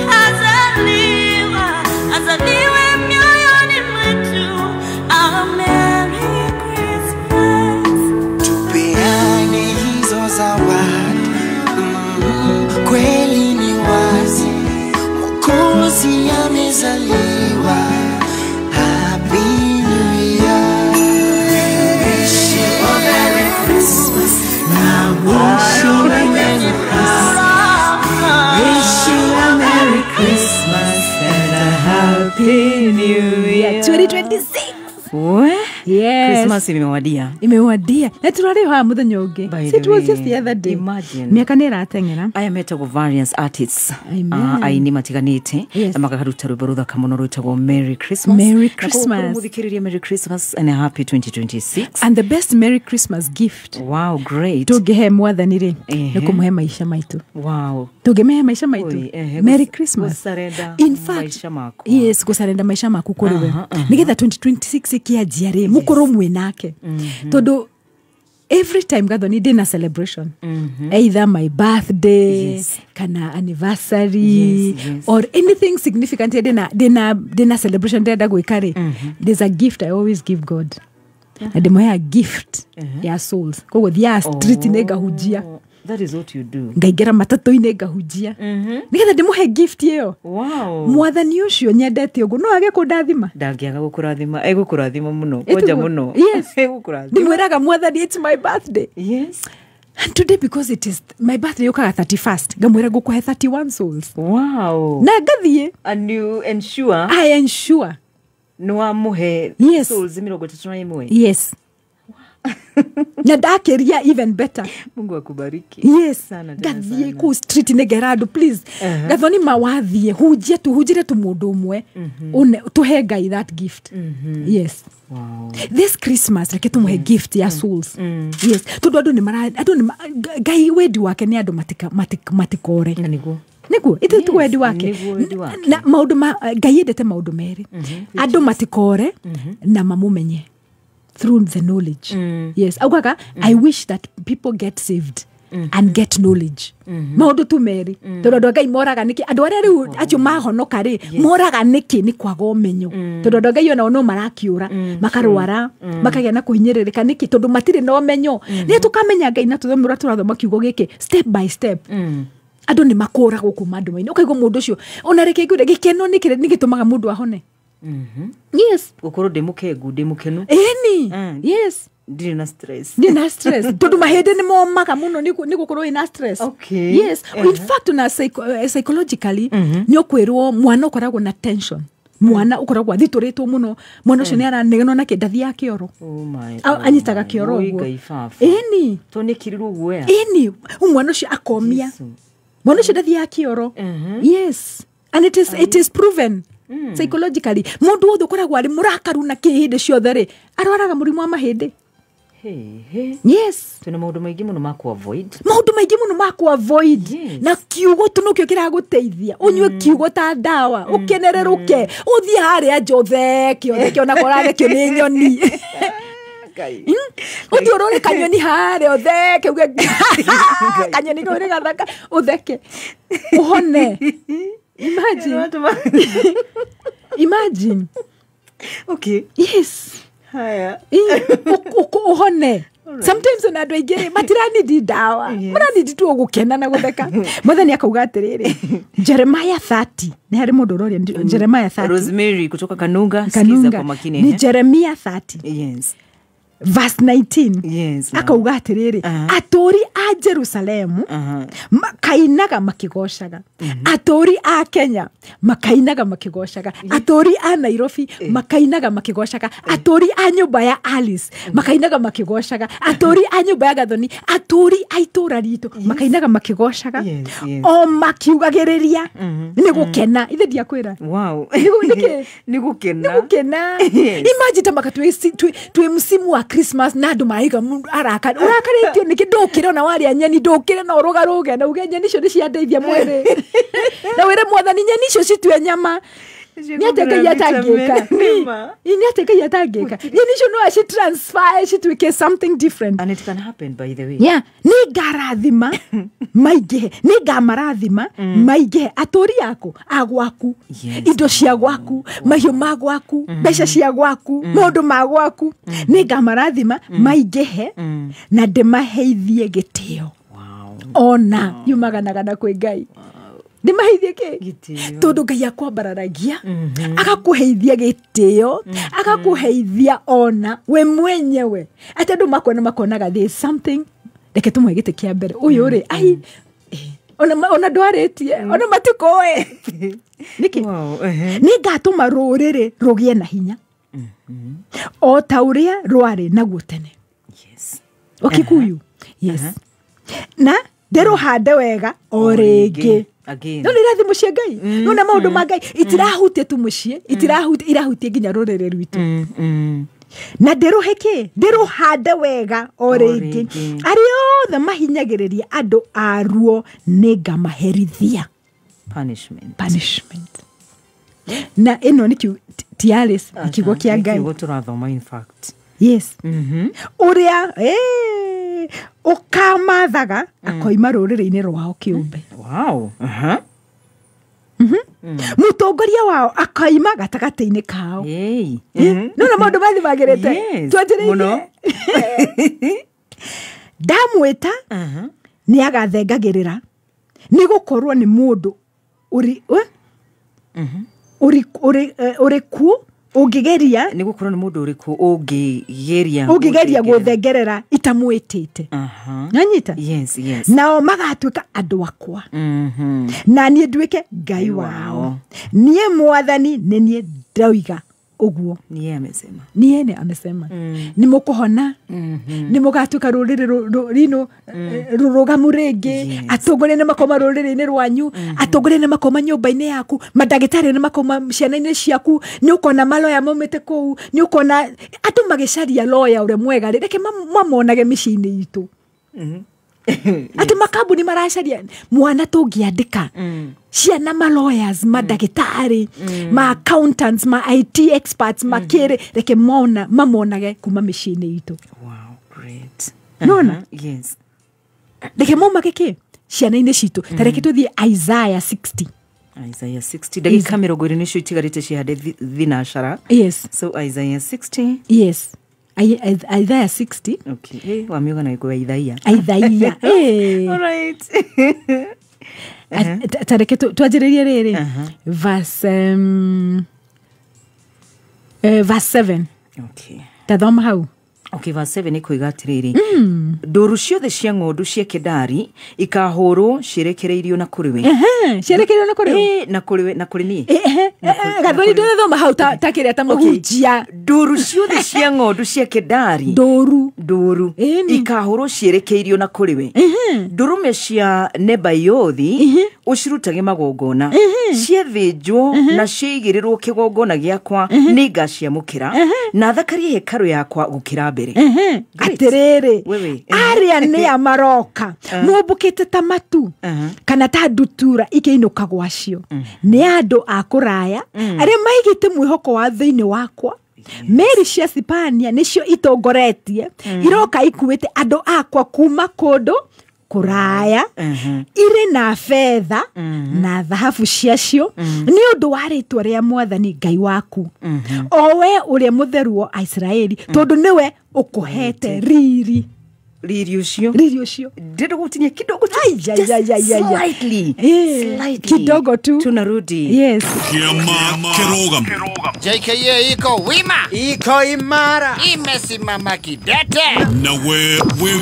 kazaliwa, azaliwe mioyoni mwetu. A Merry Christmas. Tupeane hizo zawadi, kweli ni wazi, Mwokozi amezaliwa. Happy New Year. Wish you a Merry Christmas na moyo wenye furaha. Wish you a Merry Christmas and a Happy New Year. 2026. We? Yes. Christmas imewadia. Imewadia. Na turarĩ haha mũthenya ũngĩ. By So the it was way, just the other day. imagine. Mĩaka nĩ ĩrateng'era. Aya metagwo various artists. Amen. Aini matiganĩte Yes. na makaruta rwĩmbo rũthaka mũno rwĩtagwo Merry Christmas. Merry Na koguo Christmas. kũrĩ mũthikĩrĩria Merry Christmas and a happy 2026. And the best Merry Christmas gift Wow, great. tũngĩhe mwathani rĩ Ehe. nĩ kũmũhe maica maitũ. Wow. Tũngĩmĩhe maica maitũ. Oi, ehe, Merry Christmas. gũsurrender In fact, maica makwa. yes, gũcarenda maica maku kũrĩ we. Nĩgetha 2026 ĩkĩanjia rĩ mũkorwo mwĩ nake. Tondũ every time Gathoni ndĩna celebration, either my birthday, Yes. kana anniversary, Yes, yes. or anything significant, ndĩna celebration ndĩrenda gwĩka rĩ, there's a gift I always give God. Na ndĩmũheaga gift ya souls. Koguo thiaga street nĩ ngahunjia, That is what you do. ngaingĩra matatũ-inĩ ngahunjia, nĩgetha ndĩmũhe gift ĩyo. Wow. Mwathani ũcio nyendete ũguo no age kũndathima. Ndangĩaga gũkũrathima, egũkũrathima mũno, kwanja Ĩtiguo. mũno. Yes. Egũkũrathima. Ndĩmwĩraga mwathani it's my birthday. Yes. And today, because it is my birthday yũkaga 31st, ngamwĩra ngũkũhe 31 souls. Wow. Na ngathiĩ. And you ensure I ensure. nĩ wamũhe Yes. souls 31. Yes. Na ndakĩria even better. Mungu akubariki. Yes. Sana tena Ngathiĩ sana. kũu street nĩngera andũ, please Gathoni mawathiĩ hunjie tu, hunjĩre tu mũndũ ũmwe. Tũhe Ngai that gift. Yes. Wow. This Christmas reke tũmũhe gift ya souls. Yes, tondũ andũ nĩ mara andũ nĩ Ngai wendi wake nĩ andũ matikore. Na nĩguo. Nĩguo ithuĩ ti wendi wake. Nĩguo wendi wake. Na maũndũ ma Ngai endete maũndũ merĩ, andũ matikore na mamũmenye through the knowledge. Yes, augaga I wish that people get saved and get knowledge. Maũndũ tu merĩ, tondũ andũ a Ngai moraga nĩkĩ? Andũ arĩa rĩu acio mahonoka rĩ, moraga nĩkĩ? Nĩ kwaga ũmenyo. Tondũ andũ a Ngai onao no marakĩũra, makarwara, makagĩa na kũhinyĩrĩrĩka nĩkĩ? Tondũ matirĩ na ũmenyo. Nĩ tũkamenya Ngai na tũthome ũrĩa tũrathoma kiugo gĩkĩ step by step, andũ nĩ makũragwo kuma nduma-inĩ. Ũkaigua mũndũ ũcio ona reke ngwĩre, gĩkeno nĩ kĩrĩa nĩ gĩtũmaga mũndũ ahone. Yes. Gũkorwo ndĩ mũkengu, ndĩ mũkenu. Ĩni. Yes. Ndirĩ na stress. Ndĩ na stress, tondũ mahĩndĩ nĩ momaga mũno nĩ gũkorwo wĩna stress. Okay. Yes. In fact, na psychologically nĩ ũkwĩrwo mwana ũkoragwo na tension, mwana ũkoragwo athitũrĩtwo mũno, mwana ũcio nĩ aranegenwo na kĩ, ndathiaga kĩoro. Oh my. Anyitaga kĩoro Oi, ũguo. Ngai baba. Ĩni. To nĩ kirirwo guoya. Ĩni, mwana ũcio akomia, mwana ũcio ndathiaga kĩoro. Yes, and it is proven psychologically, mũndũ wothe ũkoragwo arĩ mũrakaru na kĩ hĩndĩ ciothe rĩ, arwaraga mũrimũ wa mahĩndĩ. Yes. Twina maundu maingi muno ma ku avoid. Maundu maingi muno ma ku avoid. Na kiugo tu nokio kiraguteithia. Unyue kiugo ta ndawa, ukenereruke, uthie haria nja utheke, utheke ona korathekio ni nyoni. Uthie urore kanyoni haria utheke uge kanyoni kau ni gathaka utheke. Uhone. Imagine. Imagine. Okay. Yes. Haya. Uhone. Sometimes ona andu aingi matiranidi ndawa. Maranidi tu gukena na gutheka. Mwathani akauga atiriri. Jeremiah 30. Ni hari mundu uroria Jeremiah 30. Rosemary kutoka Kanunga, sikiza kwa makini. Ni Jeremiah 30. Yes. Verse 19. Yes. Akauga atiriri. Aturi a Jerusalemu makainaga makigocaga. Aturi a Kenya makainaga makigocaga. Aturi a Nairobi makainaga makigocaga. Aturi a nyumba ya Alice makainaga makigocaga. Aturi a nyumba ya Gathoni, aturi a itura ritu makainaga makigocaga. O makiugagiriria ni gukena. Ithe ndiakwira. Wow. Ni gukena. Ni gukena. Imagine ta makatwe twi msimu wa Christmas na andu maraiga arakara urakaritio niki ndukire ona waria nyeni ndukire na urugaruge na uge nyeni icio ni ciandeithia mwiri na wire mwathani nyeni icio citue nyama ni atia Ngai atangika ni atia Ngai atangika nyeni icio no aci transfer cituike something different and it can happen by the way. Yeah, ni ngarathima maingihe, ni ngamarathima maingihe aturi aku agwaku indo cia gwaku mahiũ ma gwaku mbeca cia gwaku maũndũ ma gwaku ni ngamarathima maingihe na ndĩmaheithie gĩtĩo. Ona yumaganaga na kwĩ Ngai. Ndimaheithie ki tondu Ngai akwambararagia agakuheithia gitio agakuheithia ona we mwenyewe ati andu makona makonaga there is something reke tumwe giti kia mbere uyu ri ai ona ndwaritie ona matikoe niki ni ngatuma ruriri rugie na hinya o ta uria rwari naguo tene. Yes. Okikuyu. Yes. Na nderuhande wega o ringi. Again. No irathimo cia Ngai. No na maundu ma Ngai itirahutie tu mucii, itirahutie irahutie nginya ruriri rwitu. Na ndiruhe ki ndiruhande wega o ringi. Aria othe mahinyagiriria andu aruo ni ngamaherithia. Punishment. Punishment. Na ino ni ti Alice kiugo kia Ngai. Kiugo turathoma in fact. Yes. Uria ukamathaga akoima ruriri-ini rwao kiumbe. Wow. Mutongoria wao akoima gatagati-ini kao. Hey. No na maundu mathi magirite. Twanjiririe. Ndamwita ni agathengagirira ni gukorwo ni mundu uri uri ku ungigeria ni gukorwo ni mundu uriku ungigeria ungigeria guthengerera itamwitite. Nanyita. Yes, yes. Nao magatuika andu akwa. Na nie nduike Ngai wao. Nie mwathani ni nie ndauiga uguo. Nie amesema. Nie ne amesema. Ni mukuhona. Ni mugatuika ruriri rino rurugamu ringi. Atongoria ni makoma ruriri-ini rwanyu. Atongoria ni makoma nyumba-ini yaku. Mandagitari ni makoma ciana-ini ciaku. Ni ukona maloya maumite kuu. Ni ukona andu magicaria loya uria mwega reke mamonage miciĩ-inĩ itu. Ati makambuni maracaria mwana tungiandika ciana ma lawyers ma ndagitari ma accountants ma IT experts ma kiri reke mona mamonage kuma miciĩ-inĩ itu. Wow, great. Nona? Yes. Reke maumage ki ciana-inĩ citũ. Ta reke tuthie Isaiah 60. Isaiah 60 ndagika 20 nicio itigarite cihande thinacara. Yes. So Isaiah 60. Yes. Isaiah 60. Okay. Hey, wamiuga na ikuwa Isaiah. Isaiah. Hey. All right. Tareke tuanjiririe riri. Verse verse 7. Okay. Tathoma hau. Okay, verse 7 ikuiga atiriri. Ndũru ciothe cia ng'ondu cia Kedari ikahũrwo cirekereirio na kũrĩ we. Cirekereirio na kũrĩ we. Na kũrĩ we, na kũrĩ niĩ. Gathoni ndũthoma hau ta kĩrĩa ta mũhunjia. Ndũru ciothe cia ng'ondu cia Kedari. Ndũru ikahũrwo cierekeirio na kũrĩ we. Ndũrũme cia Nebaiothi ũcirutage magongona, ciathĩnjwo na ciigĩrĩrwo kĩgongona gĩakwa, nĩngaciamũkĩra na thakarie hekarũ yakwa gũkĩra mbere. Atĩrĩrĩ, arĩa nĩa maroka mombũkĩte ta matu kana ta ndutura ikĩinũka gwacio, nĩ andũ a kũraya arĩa maigĩte mwĩhoko wa thĩinĩ wakwa. Meri cia Sipania nĩcio itongoretie, iroka ikuĩte andũ akwa kuma kũndũ kũraya, irĩ na betha na thahabu ciacio, nĩ ũndũ wa rĩtwa rĩa Mwathani Ngai waku, o we ũrĩa mũtheru wa Isiraeli, tondũ nĩwe ũkũhete riri. Riri ucio ndĩrĩgũtinia kidogo tu, slightly kidogo tu, tunarudi. Yes. Kiama Kirogam. JKA iko wima, iko imara, imesimama kidete. Na we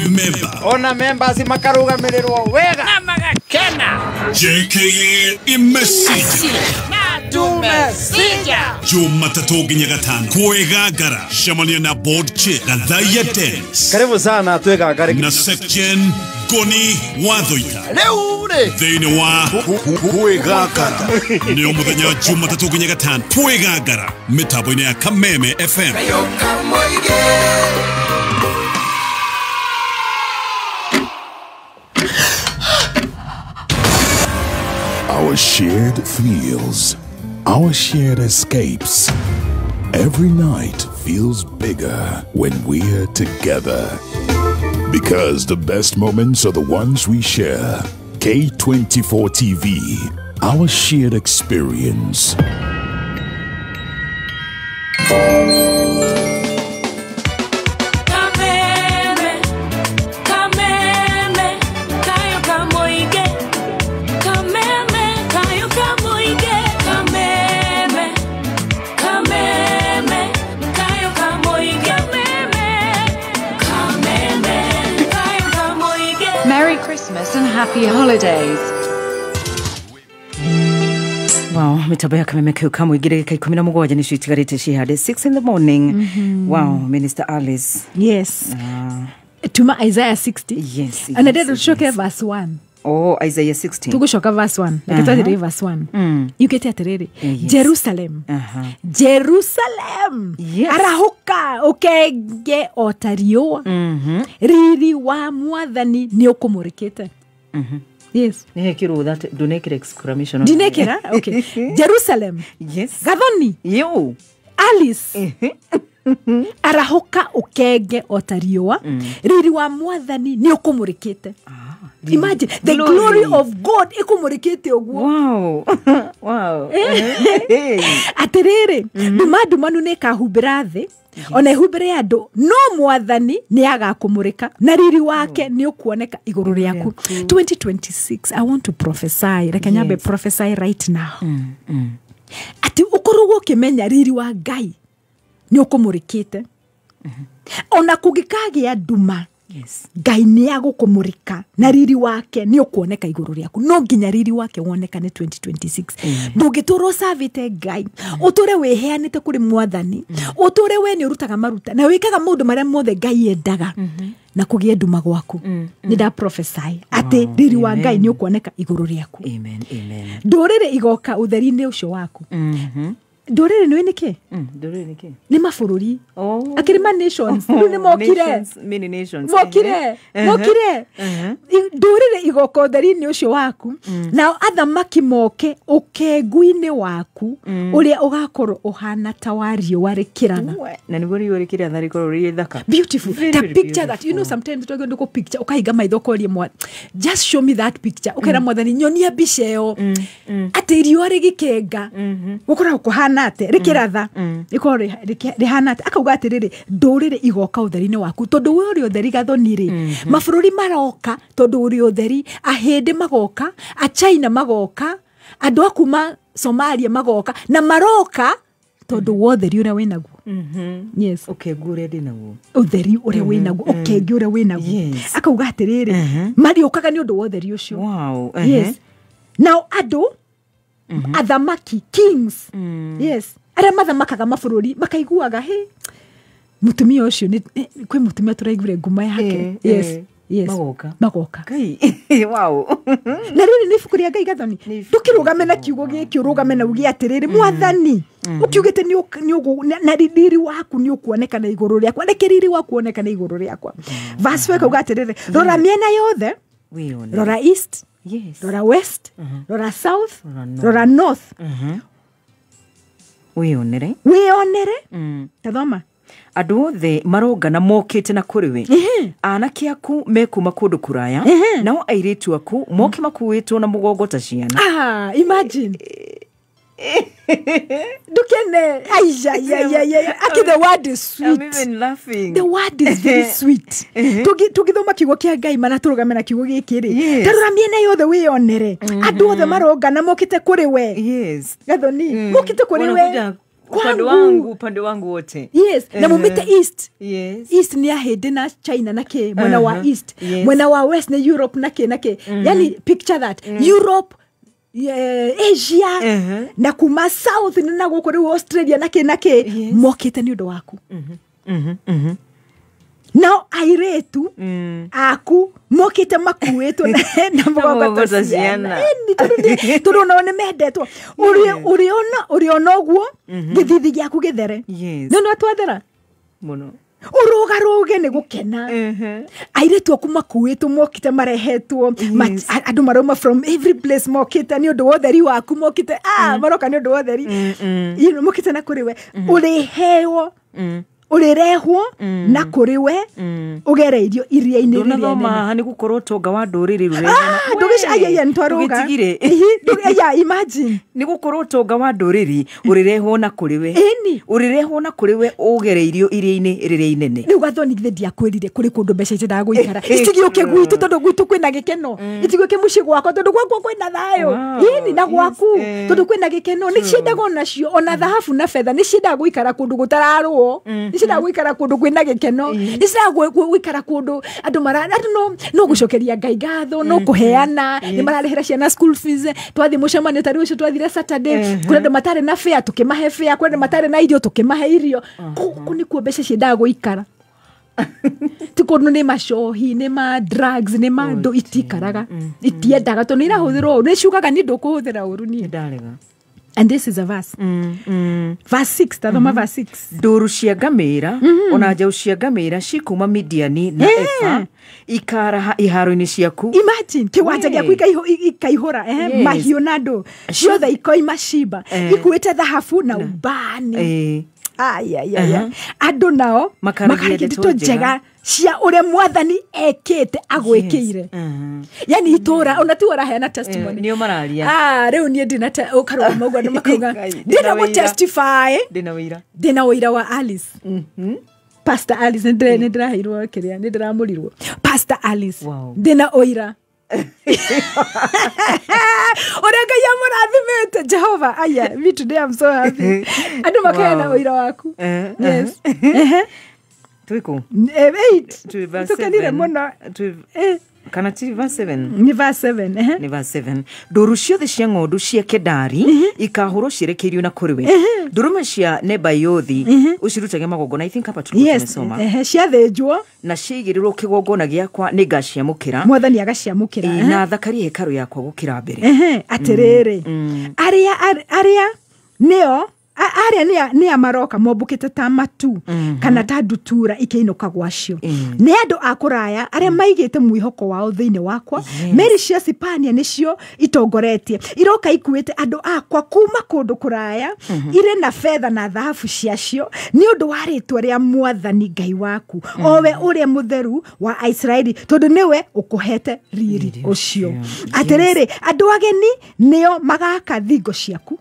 member. Ona members makarugamirĩrwo wega na magakena. JKA imesija na tumesija. Jumatatu nginya gatano kwegangara cemania na board chair Gathaiya Dennis. Karibu sana twegangare na section Goni Wathoita. Rĩu rĩ thĩinĩ wa kwegangara nĩ mũthenya wa Jumatatu nginya gatano kwegangara mĩtambo-inĩ ya Kameme FM. Our shared feels, our shared escapes. Every night feels bigger when we're together. Because the best moments are the ones we share. K24 TV, our shared experience. Merry Christmas and happy holidays. Wow, mitambo ya Kameme kĩu kamũingĩ ndagĩka 17 nĩcio itigarĩte cihande 6 in the morning. Wow, Minister Alice. Yes. Tuma Isaiah 60. Yes. And then tucoke verse 1. Oh, Isaiah 60. Tũgũcoka verse 1. Reke twathiĩ verse 1. Yugĩte atĩrĩrĩ, Jerusalem. Jerusalem. Arahũka ũkenge o ta riũa. Riri wa Mwathani nĩ ũkũmũrĩkĩte. Yes. Nĩhekĩrwo that ndũnekĩra exclamation. Ndinekĩra? Okay. Jerusalem. Yes. Gathoni. Yo. Alice. Arahũka ũkenge o ta riũa. Riri wa Mwathani nĩ ũkũmũrĩkĩte. Imagine the glory of God ikumurikite ũguo. Wow. Wow. Atĩrĩrĩ, nduma ndumanu nĩ ĩkahumbĩra thĩ, ona ĩhumbĩre andũ, no Mwathani nĩ agakũmũrĩka na riri wake nĩ ũkuoneka igũrũ rĩaku. 2026 I want to prophesy. Reke nyambe prophesy right now. Atĩ ũkoragwo ũkĩmenya riri wa Ngai nĩ ũkũmũrĩkĩte. Ona kũngĩkagĩa nduma, Yes. Ngai nĩ agũkũmũrĩka na riri wake nĩ ũkuoneka igũrũ rĩaku. No nginya riri wake wonekane 2026. Ndũngĩtũra ũcavĩte Ngai, ũtũre wĩheanĩte kũrĩ Mwathani, ũtũre we nĩ ũrutaga maruta na wĩkaga maũndũ marĩa mothe Ngai endaga na kũgĩe nduma gwaku. Nĩ nda prophesy atĩ riri wa Ngai nĩ ũkuoneka igũrũ rĩaku. Amen, amen. Ndũrĩrĩ igoka ũtheri-inĩ ũcio waku. Ndũrĩrĩ nĩ nĩkĩ? Ndũrĩrĩ nĩkĩ? Nĩ mabũrũri. Akĩrĩ ma nations. Rĩu nĩ mokire. Many nations. Mokire. Mokire. Ndũrĩrĩ igoka ũtheri-inĩ ũcio waku. Nao athamaki moke ũkengu-inĩ waku ũrĩa ũgakorwo ũhana ta wa riũa rĩkĩratha. Na nĩguo riũa rĩkĩratha rĩkorwo rĩ ithaka. Beautiful. The picture that you know sometimes twagĩrĩirwo nĩ kũ picture ũkahinga maitho ũkoria just show me that picture. Ũkera Mwathani nyonia mbica ĩyo. Atĩ riũa rĩgĩkenga. Gũkoragwo kũhana ate rĩkĩratha rĩkorwo rĩhana ate. Akauga atĩrĩrĩ, ndũrĩrĩ igoka ũtheri-inĩ waku tondũ we ũrĩ ũtheri Gathoni rĩ, mabũrũri maroka tondũ ũrĩ ũtheri, ahĩndĩ magoka, achina magoka, andũ a kuma Somalia magoka, na maroka tondũ wa ũtheri ũrĩa wĩnaguo. Yes. Ũkengu ũrĩa ndĩnaguo. Ũtheri ũrĩa wĩnaguo, ũkengi ũrĩa wĩnaguo. Akauga atĩrĩrĩ, marĩũkaga nĩ ũndũ wa ũtheri ũcio. Wow. Yes. Nao andũ athamaki, kings, yes, arĩa mathamakaga mabũrũri makaiguaga, he Mutumia ũcio kwĩ mutumia tũraiguire nguma yake. Yes. Yes. Magoka. Wow. Na rĩrĩ nĩ ibuku rĩa Ngai Gathoni. Ndũkĩrũgame na kiugo gĩkĩ, ũrũgame na uge atĩrĩrĩ, Mwathani, ũkiugĩte na riri waku nĩ ũkuonekana igũrũ rĩakwa. Reke riri waku wonekane igũrũ rĩakwa. Verse 5 kauga atĩrĩrĩ, rora mĩena yothe, rora east, rora west, rora south, rora north. Wĩyonere. Wĩyonere. Tathoma. Andũ othe marongana mokĩte na kũrĩ we. Anake aku mekuma kũndũ kũraya, nao airĩtu aku moke makuĩtwo na mũgongo ta ciana. Ah, imagine. Ndukene. Ai. Aki, the word is sweet. I'm even laughing. The word is very sweet. Tũgithoma kiugo kĩa Ngai mana tũrũgame na kiugo gĩkĩ rĩ. Tarora mĩena yothe wĩyonere. Andũ othe marongana mokĩte kũrĩ we. Yes. Gathoni, mokĩte kũrĩ we. Upande wangu wote. Yes, na mumite east. Yes. East ni ahĩndĩ na China na kĩ, mwena wa east. Mwena wa west ni Europe na kĩ na kĩ. Yani picture that. Europe, Asia, na kuma south na gũkũ rĩu Australia na kĩ na kĩ, mokĩte nĩ ũndũ waku. Nao airĩtu aku mokĩte makuĩtwo na mũgongo ta ciana. Tondũ nao nĩ mendetwo. Ũrĩona ũguo gĩthithi gĩaku gĩthere. No nĩ twathera mũno. Ũrũgarũge nĩ gũkena. Airĩtu aku makuĩtwo mokĩte marehetwo, andũ marauma from every place mokĩte nĩ ũndũ wa ũtheri waku, mokĩte maroka nĩ ũndũ wa ũtheri. Mokĩte na kũrĩ we. Ũrĩheo, ũrĩrehwo na kũrĩ we, ũgereirio iria-inĩ rĩrĩa inene. Ndũnathoma nĩ gũkorwo ũtonga wa ndũrĩrĩ rũrĩa. Ndũgĩcaria, nĩtwarũga. Imagine. Nĩ gũkorwo ũtonga wa ndũrĩrĩ ũrĩrehwo na kũrĩ we. Ũrĩrehwo na kũrĩ we ũgereirio iria-inĩ rĩrĩa inene. Rĩu Gathoni githĩ ndiakwĩrire kũrĩ kũndũ mbeca itendaga gũikara. Itigĩũke gwitũ tondũ gwitũ kwĩna gĩkeno. Itigĩũke mũciĩ gwakwa tondũ gwakwa kwĩna thayũ. Ĩni na gwaku tondũ kwĩna gĩkeno. Nĩ ciendaga onacio, ona thahabu na betha nĩ ciendaga gũikara kũndũ gũtararũo. Nĩ ciendaga gũikara kũndũ kwĩna gĩkeno. Nĩ ciendaga gũikara kũndũ andũ mara no gũcokeria Ngai ngatho, no kũheana, nĩ mararĩhĩra ciana school fees. Twathiĩ mũcemanio ta rĩu ũcio twathire Saturday, kũrĩ andũ matarĩ na fare tũkĩmahe fare, kũrĩ andũ matarĩ na irio tũkĩmahe irio. Kũu nĩkuo mbeca ciendaga gũikara. Ti kũndũ nĩ macohi, nĩ ma drugs, nĩ ma ndũ, itikaraga, itiendaga tondũ nĩ irahũthĩrwo ũru. Nĩ ciugaga niĩ ndũkũhũthĩra ũru niĩ. Ndarega. And this is a verse. Verse 6, tathoma verse 6. Ndũru cia ngamĩra, ona njaũ cia ngamĩra cikuma Midiani na Efa, ikaraha iharo-inĩ ciaku. Imagine, kĩwanja gĩaku ikaihũra, mahiũ na andũ. Ciothe ikoima Shiba, ikuĩte thahabu na ubani. Aya. Andũ nao makaragia ndeto njega cia ũrĩa Mwathani ekĩte agwĩkĩire. Yani itũra ona ti ũraheana testimony. Nĩo mararia. Rĩu niĩ ndina ũkarũgama ũguo andũ makauga ndĩna gũ testify. Ndĩna ũira. Ndĩna ũira wa Alice. Pastor Alice nĩ ndĩraheirwo kĩrĩa, nĩ ndĩramũrirwo. Pastor Alice. Ndĩna ũira. Ũrĩa Ngai amũrathimĩte Jehova. Aya, me today I'm so happy. Andũ makaheana ũira waku. Yes. Twĩkũ? 8. Tũkenire mũno. Kana ti verse 7? Nĩ verse 7. Nĩ verse 7. Ndũru ciothe cia ng'ondu cia Kedari ikahũrwo cierekeirio na kũrĩ we. Ndũrũme cia Nebaiothi ũcirutage magongona. I think hapa tulikuwa tumesoma. Ciathĩnjwo na ciigĩrĩrwo kĩgongona gĩakwa nĩ ngaciamũkĩra. Mwathani agaciamũkĩra. Na thakarie hekarũ yakwa gũkĩra mbere. Atĩrĩrĩ, arĩa nĩo arĩa nĩ amaroka mombũkĩte ta matu kana ta ndutura ikĩinũka gwacio. Nĩ andũ a kũraya arĩa maigĩte mwĩhoko wao thĩinĩ wakwa. Meri cia Sipania nĩcio itongoretie, iroka ikuĩte andũ akwa kuma kũndũ kũraya, irĩ na betha na thahabu ciacio nĩ ũndũ wa rĩtwa rĩa Mwathani Ngai waku, o we ũrĩa mũtheru wa Aisiraeli, tondũ nĩwe ũkũhete riri ũcio. Atĩrĩrĩ, andũ ageni nĩo magaka thingo ciaku.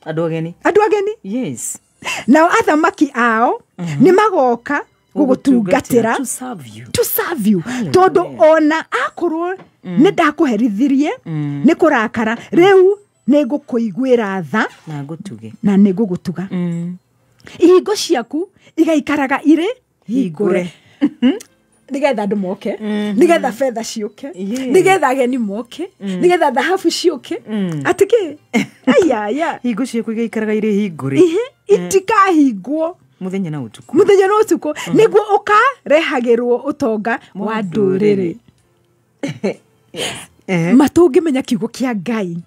Andũ ageni. Andũ ageni. Yes. Nao athamaki ao nĩ magoka gũgũtungatĩra. To serve you. To serve you. Tondũ ona akorwo nĩ ndakũherithirie nĩ kũrakara, rĩu nĩ ngũkũiguĩra tha na ngũtuge. Na nĩ ngũgũtuga. Ihingo ciaku igaikaraga irĩ hingũre. Nĩgetha andũ moke, nĩgetha betha ciũke, nĩgetha ageni moke, nĩgetha thahabu ciũke. Atĩ kĩ? Aya. Hingo ciaku igaikaraga irĩ hingũre. Itikahingwo. Muthenya na utuku. Muthenya na utuku niguo ukarehagirwo utonga wa nduriri. Matungimenya kiugo kia Ngai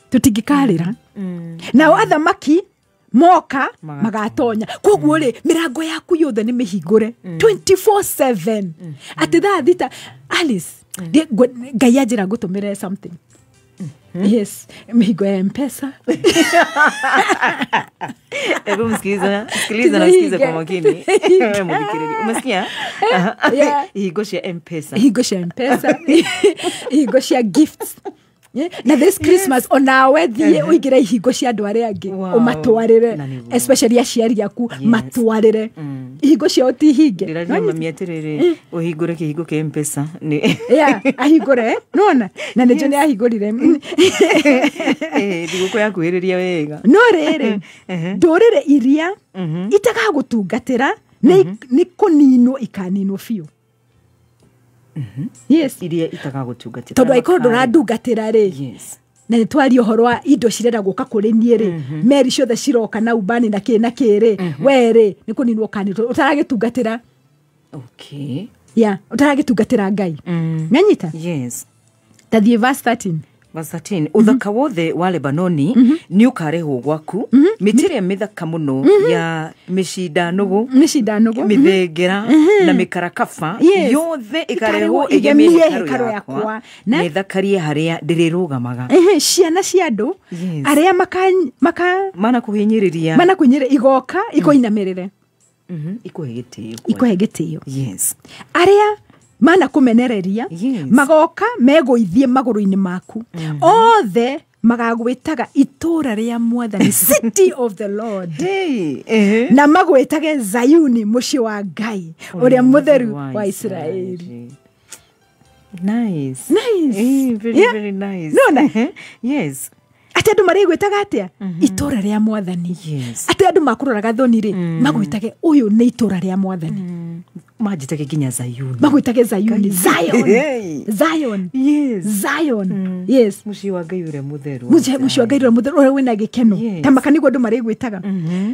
tutingikarira. Nao athamaki moka magatonya. Koguo ri mirango yaku yothe ni mihingure 24/7. Ati thaa thita Alice Ngai anjira ngutumire something. Yes, mihigo ya M-Pesa. Hebu msikiliza, sikiliza na sikiza kwa makini. Umesikia? Higo cia M-Pesa. Higo cia M-Pesa. Higo cia gifts. Na this Christmas onawe thie uigire ihingo cia andu aria angi umatwarire, especially aciari aku matwarire ihingo ciao ti hinge. Ndiraria mami atiriri uhingure kihingo kia M-Pesa ni yeah ahingure nona na nijo ni ahingurire thiguku yakuhiriria wega. No riri ndurire iria itagagutungatira ni kuninwo ikaninwo biũ. Yes, iria itagagutungatira tondu aikorwo ndurandungatira ri. Yes, na nĩ twaria ũhoro wa indo cirenda gũka kũrĩ niĩ rĩ, meri ciothe ciroka na umbani na kĩ na kĩ rĩ, we rĩ nĩ kũninwo ũkaninwo ũtaragĩtungatĩra. Okay, yeah, ũtaragĩtungatĩra Ngai. Nanyita? Yes. Tathiĩ verse 13. Verse 13. Uthaka wothe wa Lebanoni nĩ ũkarehwo gwaku, mĩtĩ ĩrĩa mĩthaka mũno ya mĩcindanũgũ, mĩthengera na mĩkarakaba yothe ĩkarehwo ĩgemie hekarũ yakwa na ĩthakarie harĩa ndĩrĩrũgamaga. Ciana cia andũ arĩa mana kũhinyĩrĩria igoka ikoinamĩrĩre, ikuhe gĩtĩo, ikuhe gĩtĩo. Yes, arĩa mana kumenereria magoka megũithie magũrũ-inĩ maku, othe magagwĩtaga itũra rĩa Mwathani, city of the Lord. Na magwĩtage Zayuni, mũciĩ wa Ngai ũrĩa mũtheru wa Israeli. Nice. Nice. Very, yeah. Very nice. Nona? Yes. Ati andu marĩgwĩtaga atĩa? Itũra rĩa Mwathani. Yes. Ati andu makũroraga thoni rĩ, magwĩtage ũyũ nĩ itũra rĩa Mwathani. Manjĩtage nginya Zayuni. Magwĩtage Zayuni. Zion. Zion. Yes. Zion. Yes. Mũciĩ wa Ngai ũrĩa mũtheru. Mũciĩ wa Ngai ũrĩa mũtheru ũrĩa wĩna gĩkeno. Ta maka nĩguo andũ marĩgwĩtaga.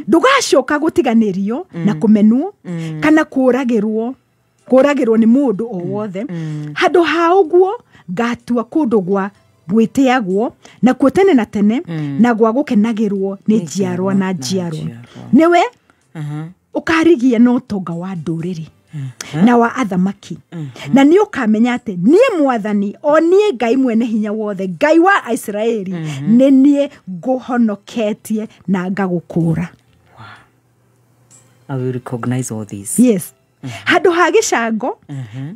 Ndũgacoka gũtiganĩrio na kũmenwo kana kũragĩrwo nĩ mũndũ o wothe. Handũ ha ũguo ngatua kũndũ gwa gwĩtĩagwo na kuo tene na tene na gwa gũkenagĩrwo nĩ njiarwa na njiarwa. Nĩwe ũkarigia na ũtonga wa ndũrĩrĩ na wa athamaki, na nĩ ũkamenya atĩ niĩ Mwathani, o niĩ Ngai mwene hinya wothe, Ngai wa Isiraeli, nĩ niĩ ngũhonoketie na ngagũkũũra. I will recognize all this. Yes. Handũ ha gĩcango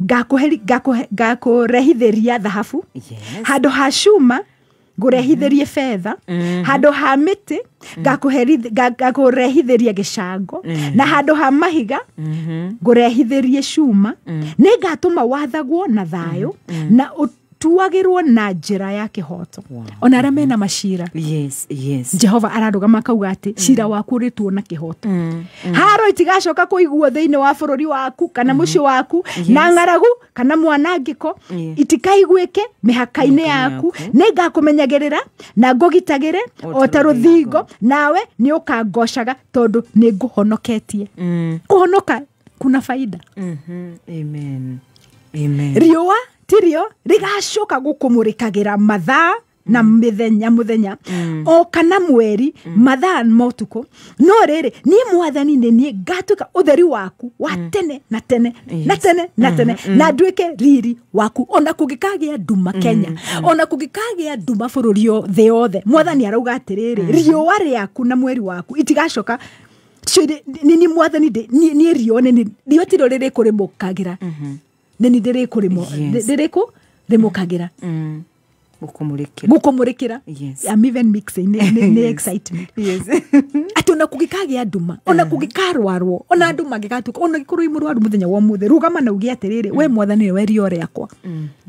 ngakũrehithĩria thahabu, handũ ha cuma ngũrehithĩrie betha, handũ ha mĩtĩ ngakũrehithĩria gĩcango, na handũ ha mahiga ngũrehithĩrie cuma. Nĩ ngatũma wathagwo na thayũ na ũtuagĩrwo na njĩra ya kĩhooto. Ona arĩa mena macira. Yes, yes. Jehova ararũgama akauga atĩ cira waku ũrĩtuo na kĩhooto. Haro itigacoka kũiguo thĩinĩ wa bũrũri waku kana mũciĩ waku, na ng'aragu kana mwanangĩko itikaiguĩke mĩhaka-inĩ yaku. Nĩ ngakũmenyagĩrĩra na ngũgitagĩre o ta rũthingo, nawe nĩ ũkangocaga tondũ nĩ ngũhonoketie. Kũhonoka kuna faida. Amen. Amen. Riũa tirio rigacoka gũkũmũrĩkagĩra mathaa na mĩthenya mũthenya o kana mweri, mathaa ma ũtukũ. No rĩrĩ, niĩ Mwathani nĩ niĩ ngatuĩka ũtheri waku wa tene na tene na tene na tene, na nduĩke riri waku. Ona kũngĩkagĩa nduma Kenya, ona kũngĩkagĩa nduma bũrũri thĩ yothe, Mwathani arauga atĩrĩrĩ, riũa rĩaku na mweri waku itigacoka. Nĩ Mwathani niĩ riũa nĩ riũa tiro rĩrĩkũrĩmũkagĩra, nĩ ndĩrĩkũrĩmũkagĩra gũkũmũrĩkĩra. I'm even mixing nĩ excitement. Atĩ ona kũngĩkagĩa nduma, ona kũngĩkarwarwo, ona andũ mangĩgatuĩka, ona gĩkorwo wĩ mũrwaru mũthenya wa ũmũthĩ, rũgama na uge atĩrĩrĩ, we Mwathani nĩwe riũa rĩakwa.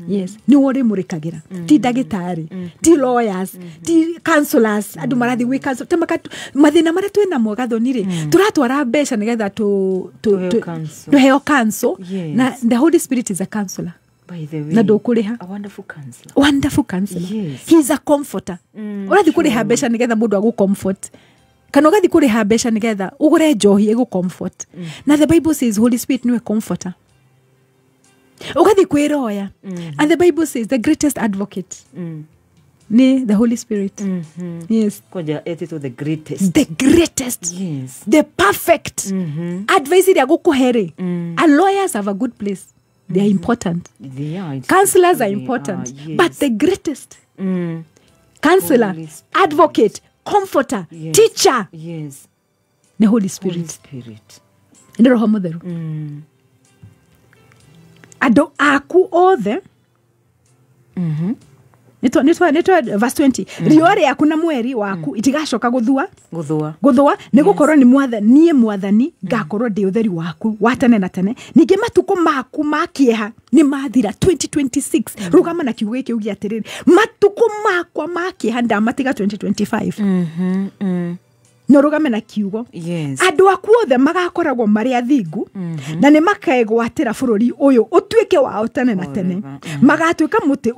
Yes, nĩwe ũrĩmũrĩkagĩra, ti ndagĩtarĩ, ti lawyers, ti counselors. Andũ marathiĩ gwĩ counsel, mathĩna marĩa twĩ namo gathoni rĩ, tũratwara mbeca nĩgetha tũheo counsel, na the Holy Spirit is a counselor. By the way, na ndũkũrĩha. A wonderful counselor. Wonderful counselor. Yes. He is a comforter. Ũrathiĩ kũrĩha mbeca nĩgetha mũndũ agũ comfort. Kana ũgathiĩ kũrĩha mbeca nĩgetha ũgũre njohi ĩgũ comfort. Na the Bible says Holy Spirit nĩwe comforter. Ũgathiĩ kwĩroya. And the Bible says the greatest advocate ni the Holy Spirit. Yes. Koja etito the greatest. The greatest. Yes. The perfect. Advice ĩrĩa gũkũhe rĩ. And lawyers have a good place. They are important. They are. Counselors are important. Are, yes. But the greatest counselor, advocate, comforter, yes. teacher. Yes. The Holy Spirit. Holy Spirit. Nĩ Roho Mũtheru. Andũ aku othe. Nĩtwa verse 20. Riũa rĩaku na mweri waku itigacoka gũthua. Gũthua nĩ gũkorwo nĩ mwathani, niĩ mwathani ngakorwo ndĩ ũtheri waku wa tene na tene. Ningĩ matukũ maku ma kĩeha nĩ mathira. 2026 rũgama na kiugo gĩkĩ uge atĩrĩrĩ, matukũ makwa ma kĩeha ndamatiga 2025. No rũgame na kiugo. Yes. Andũ aku othe magakoragwo marĩ athingu na nĩ makegwatĩra bũrũri ũyũ ũtuĩke wao tene na tene. Magatuĩka mũtĩ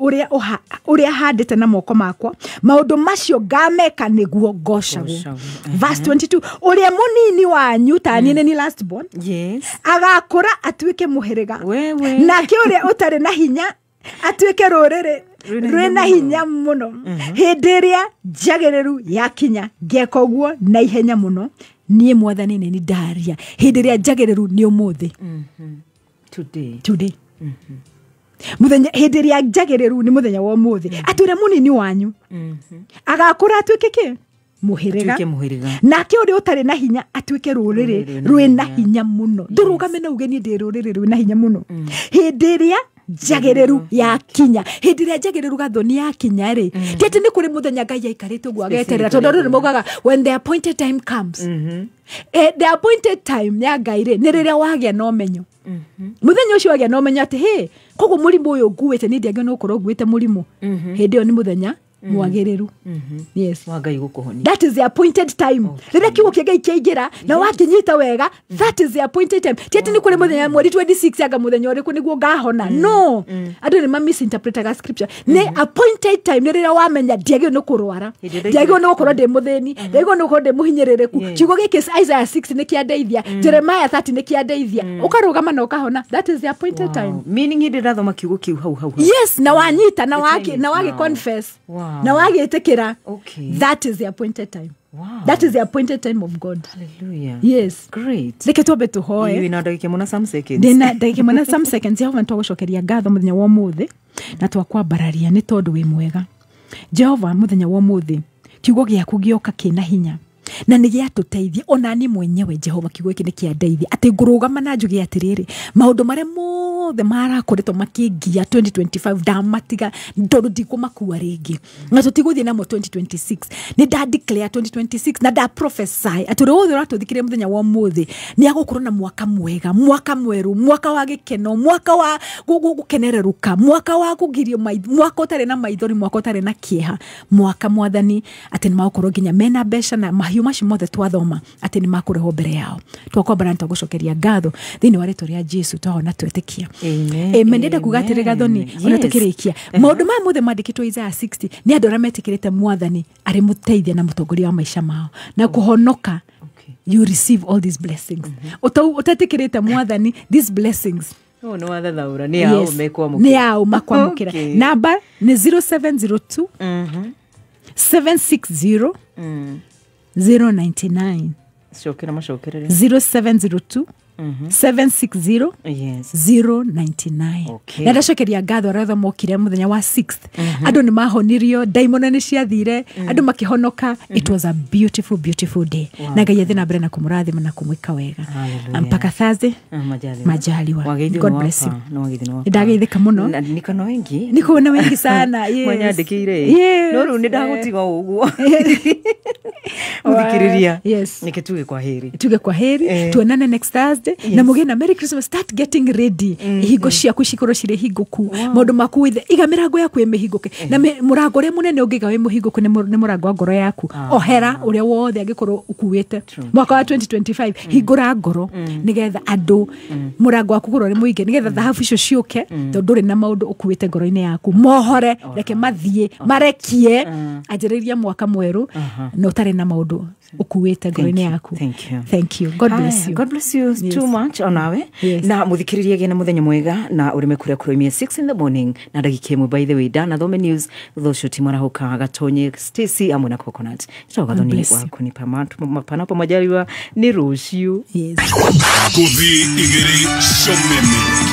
ũrĩa handĩte na moko makwa. Maũndũ macio ngameka nĩguo ngocagwo. Verse 22, ũrĩa mũnini wanyu ta niĩ nĩ last born. Yes. Agakũra atuĩke mũhĩrĩga. Nake ũrĩa ũtarĩ na hinya atuĩke rũrĩrĩ rwĩna hinya mũno. Hĩndĩ ĩrĩa njagĩrĩru yakinya ngeka ũguo na ihenya mũno. Niĩ mwathani nĩ ndaria. Hĩndĩ ĩrĩa njagĩrĩru nĩ ũmũthĩ. Today. Mũthenya hĩndĩ ĩrĩa njagĩrĩru nĩ mũthenya wa ũmũthĩ. Atĩ ũrĩa mũnini wanyu agakũra atuĩke kĩ? Mũhĩrĩga. Nake ũrĩa ũtarĩ na hinya atuĩke rũrĩrĩ rwĩna hinya mũno. Ndũrũgame na uge niĩ ndĩ rũrĩrĩ rwĩna hinya mũno. Hĩndĩ ĩrĩa njagĩrĩru yakinya, hĩndĩ ĩrĩa njagĩrĩru gathoni yakinya rĩ, ti atĩ nĩ kũrĩ mũthenya Ngai aikarĩte ũguo ageterera, tondũ andũ nĩ maugaga when the appointed time comes. The appointed time ya Ngai rĩ nĩ rĩrĩa wagĩa na ũmenyo. Mũthenya ũcio wagĩa na ũmenyo atĩ hĩ, koguo mũrimũ ũyũ nguĩte nĩ ndiagĩrĩirwo nĩ gũkorwo nguĩte mũrimũ. Hĩndĩ ĩyo nĩ mũthenya mwagĩrĩru. Yes. Wa Ngai gũkũhonia. That is the appointed time. Rĩrĩa kiugo kĩa Ngai kĩaingĩra na wakĩnyita wega, that is the appointed time. Ti atĩ nĩ kũrĩ mũthenya mweri 26 anga mũthenya ũrĩkũ nĩguo ngahona. No. Andũ nĩ ma misinterpretaga scripture. Nĩ appointed time nĩ rĩrĩa wamenya ndiagĩrĩirwo nĩ kũrwara. Ndiagĩrĩirwo nĩ gũkorwo ndĩ mũthĩni. Ndiagĩrĩirwo nĩ gũkorwo ndĩ mũhinyĩrĩrĩku. Kiugo gĩkĩ Isaiah 6 nĩ kĩandeithia. Jeremiah 30 nĩ kĩandeithia. Ũkarũgama na ũkahona. That is the appointed time. Meaning hĩndĩ ndathoma kiugo kĩu hau hau. Yes, na wanyita na wagi confess. Wow. Na wagĩtĩkĩra. Okay. That is the appointed time. Wow. That is the appointed time of God. Hallelujah. Yes. Great. Reke twambe tũhoe. Wĩna ndagĩka ĩmwe na some seconds. Ndĩna ndagĩka ĩmwe na some seconds. Jehova nĩtwagũcokeria ngatho mũthenya wa ũmũthĩ na twakwambararia nĩ tondũ wĩ mwega. Jehova mũthenya wa ũmũthĩ kiugo gĩaku gĩoka kĩna hinya na nĩ gĩatũteithia ona niĩ mwenyewe. Jehova kiugo gĩkĩ nĩ kĩandeithia atĩ ngũrũgama na njuge atĩrĩrĩ, maũndũ marĩa mothe marakoretwo makĩngia 2025 ndamatiga tondũ ndikũmakua rĩngĩ na tũtigũthiĩ namo 2026. Nĩ nda declare 2026 na nda prophesy atĩ ũrĩa wothe ũratũthikĩrĩria mũthenya wa ũmũthĩ nĩ agũkorwo na mwaka mwega, mwaka mwerũ, mwaka wa gĩkeno, mwaka wa gũkenererũka, mwaka wa kũgirio maitho, mwaka ũtarĩ na maithori, mwaka ũtarĩ na kĩeha, mwaka mwathani atĩ nĩ magũkorwo nginya mena mbeca na mahiũ macio mothe twathoma atĩ nĩ makũrehwo mbere yao. Twakwambara nĩ twagũcokeria ngatho thĩinĩ wa rĩtwa rĩa Jesu twahona twetĩkia. Amen. Ndĩrenda kuga atĩrĩ gathoni ona tũkĩrĩkia maũndũ maya mothe mandĩkĩtwo Isaiah 60 nĩ andũ arĩa metĩkĩrĩte mwathani arĩ mũteithia na mũtongoria wa maica mao na kũhonoka. You receive all these blessings. Ũtetĩkĩrĩte mwathani these blessings No, no wathathaũra nĩ ao mekwamũkĩra. Nĩ ao makwamũkĩra. Namba nĩ 0702 760 099. Cokera macokerere. 0702 760 yes 099. Okay. Na ndacokeria ngatho arĩa mokire mũthenya wa 6th. Andũ nĩ mahonirio, daimono nĩ ciathire, andũ makĩhonoka. It was a beautiful beautiful day. Na Ngai athiĩ na mbere na kũmũrathima na kũmwĩka wega. Mpaka Thursday. Majaliwa. God bless you. Ndageithĩka mũno. Niko na wengi. Niko na wengi sana. Yes. Mwanyandĩkĩire. No rĩu nĩ ndagũtiga ũguo. Mũthikĩrĩria. Yes. Nĩke tuge kwa heri. Tuge kwa heri. Tuonane next Thursday. Thursday na mũgĩe na Merry Christmas. Start getting ready. Ihingo ciaku cikorwo cirĩ hingũku, maũndũ maku withe, iga mĩrango yaku ĩ mĩhingũke, na mũrango ũrĩa mũnene ũngĩiga wĩ mũhingũku nĩ mũrango wa ngoro yaku. Ohera ũrĩa wothe angĩkorwo ũkuĩte mwaka wa 2025, hingũra ngoro nĩgetha andũ mũrango waku ũkorwo ũrĩ mũingĩ, nĩgetha thahabu icio ciũke, tondũ ndũrĩ na maũndũ ũkuĩte ngoro-inĩ yaku. Mohore, reke mathiĩ, marekie, anjĩrĩria mwaka mwerũ na ũtarĩ na maũndũ ũkuĩte ngoro-inĩ yaku. Thank you. Thank you. God bless you. God bless you too much onawe. Na muthikiririe gena muthenya mwega na urime kuria kuroimia 6 in the morning na ndagika ĩmwe. By the way, ndanathome news thutha ũcio ti mwarahuka Gatonye Stacy amwe na Coconut. Ĩtagwo Gathoni wa kunipa panapo majaliwa nĩ rũciũ. Yes. Ngũthi igĩrĩ comeme.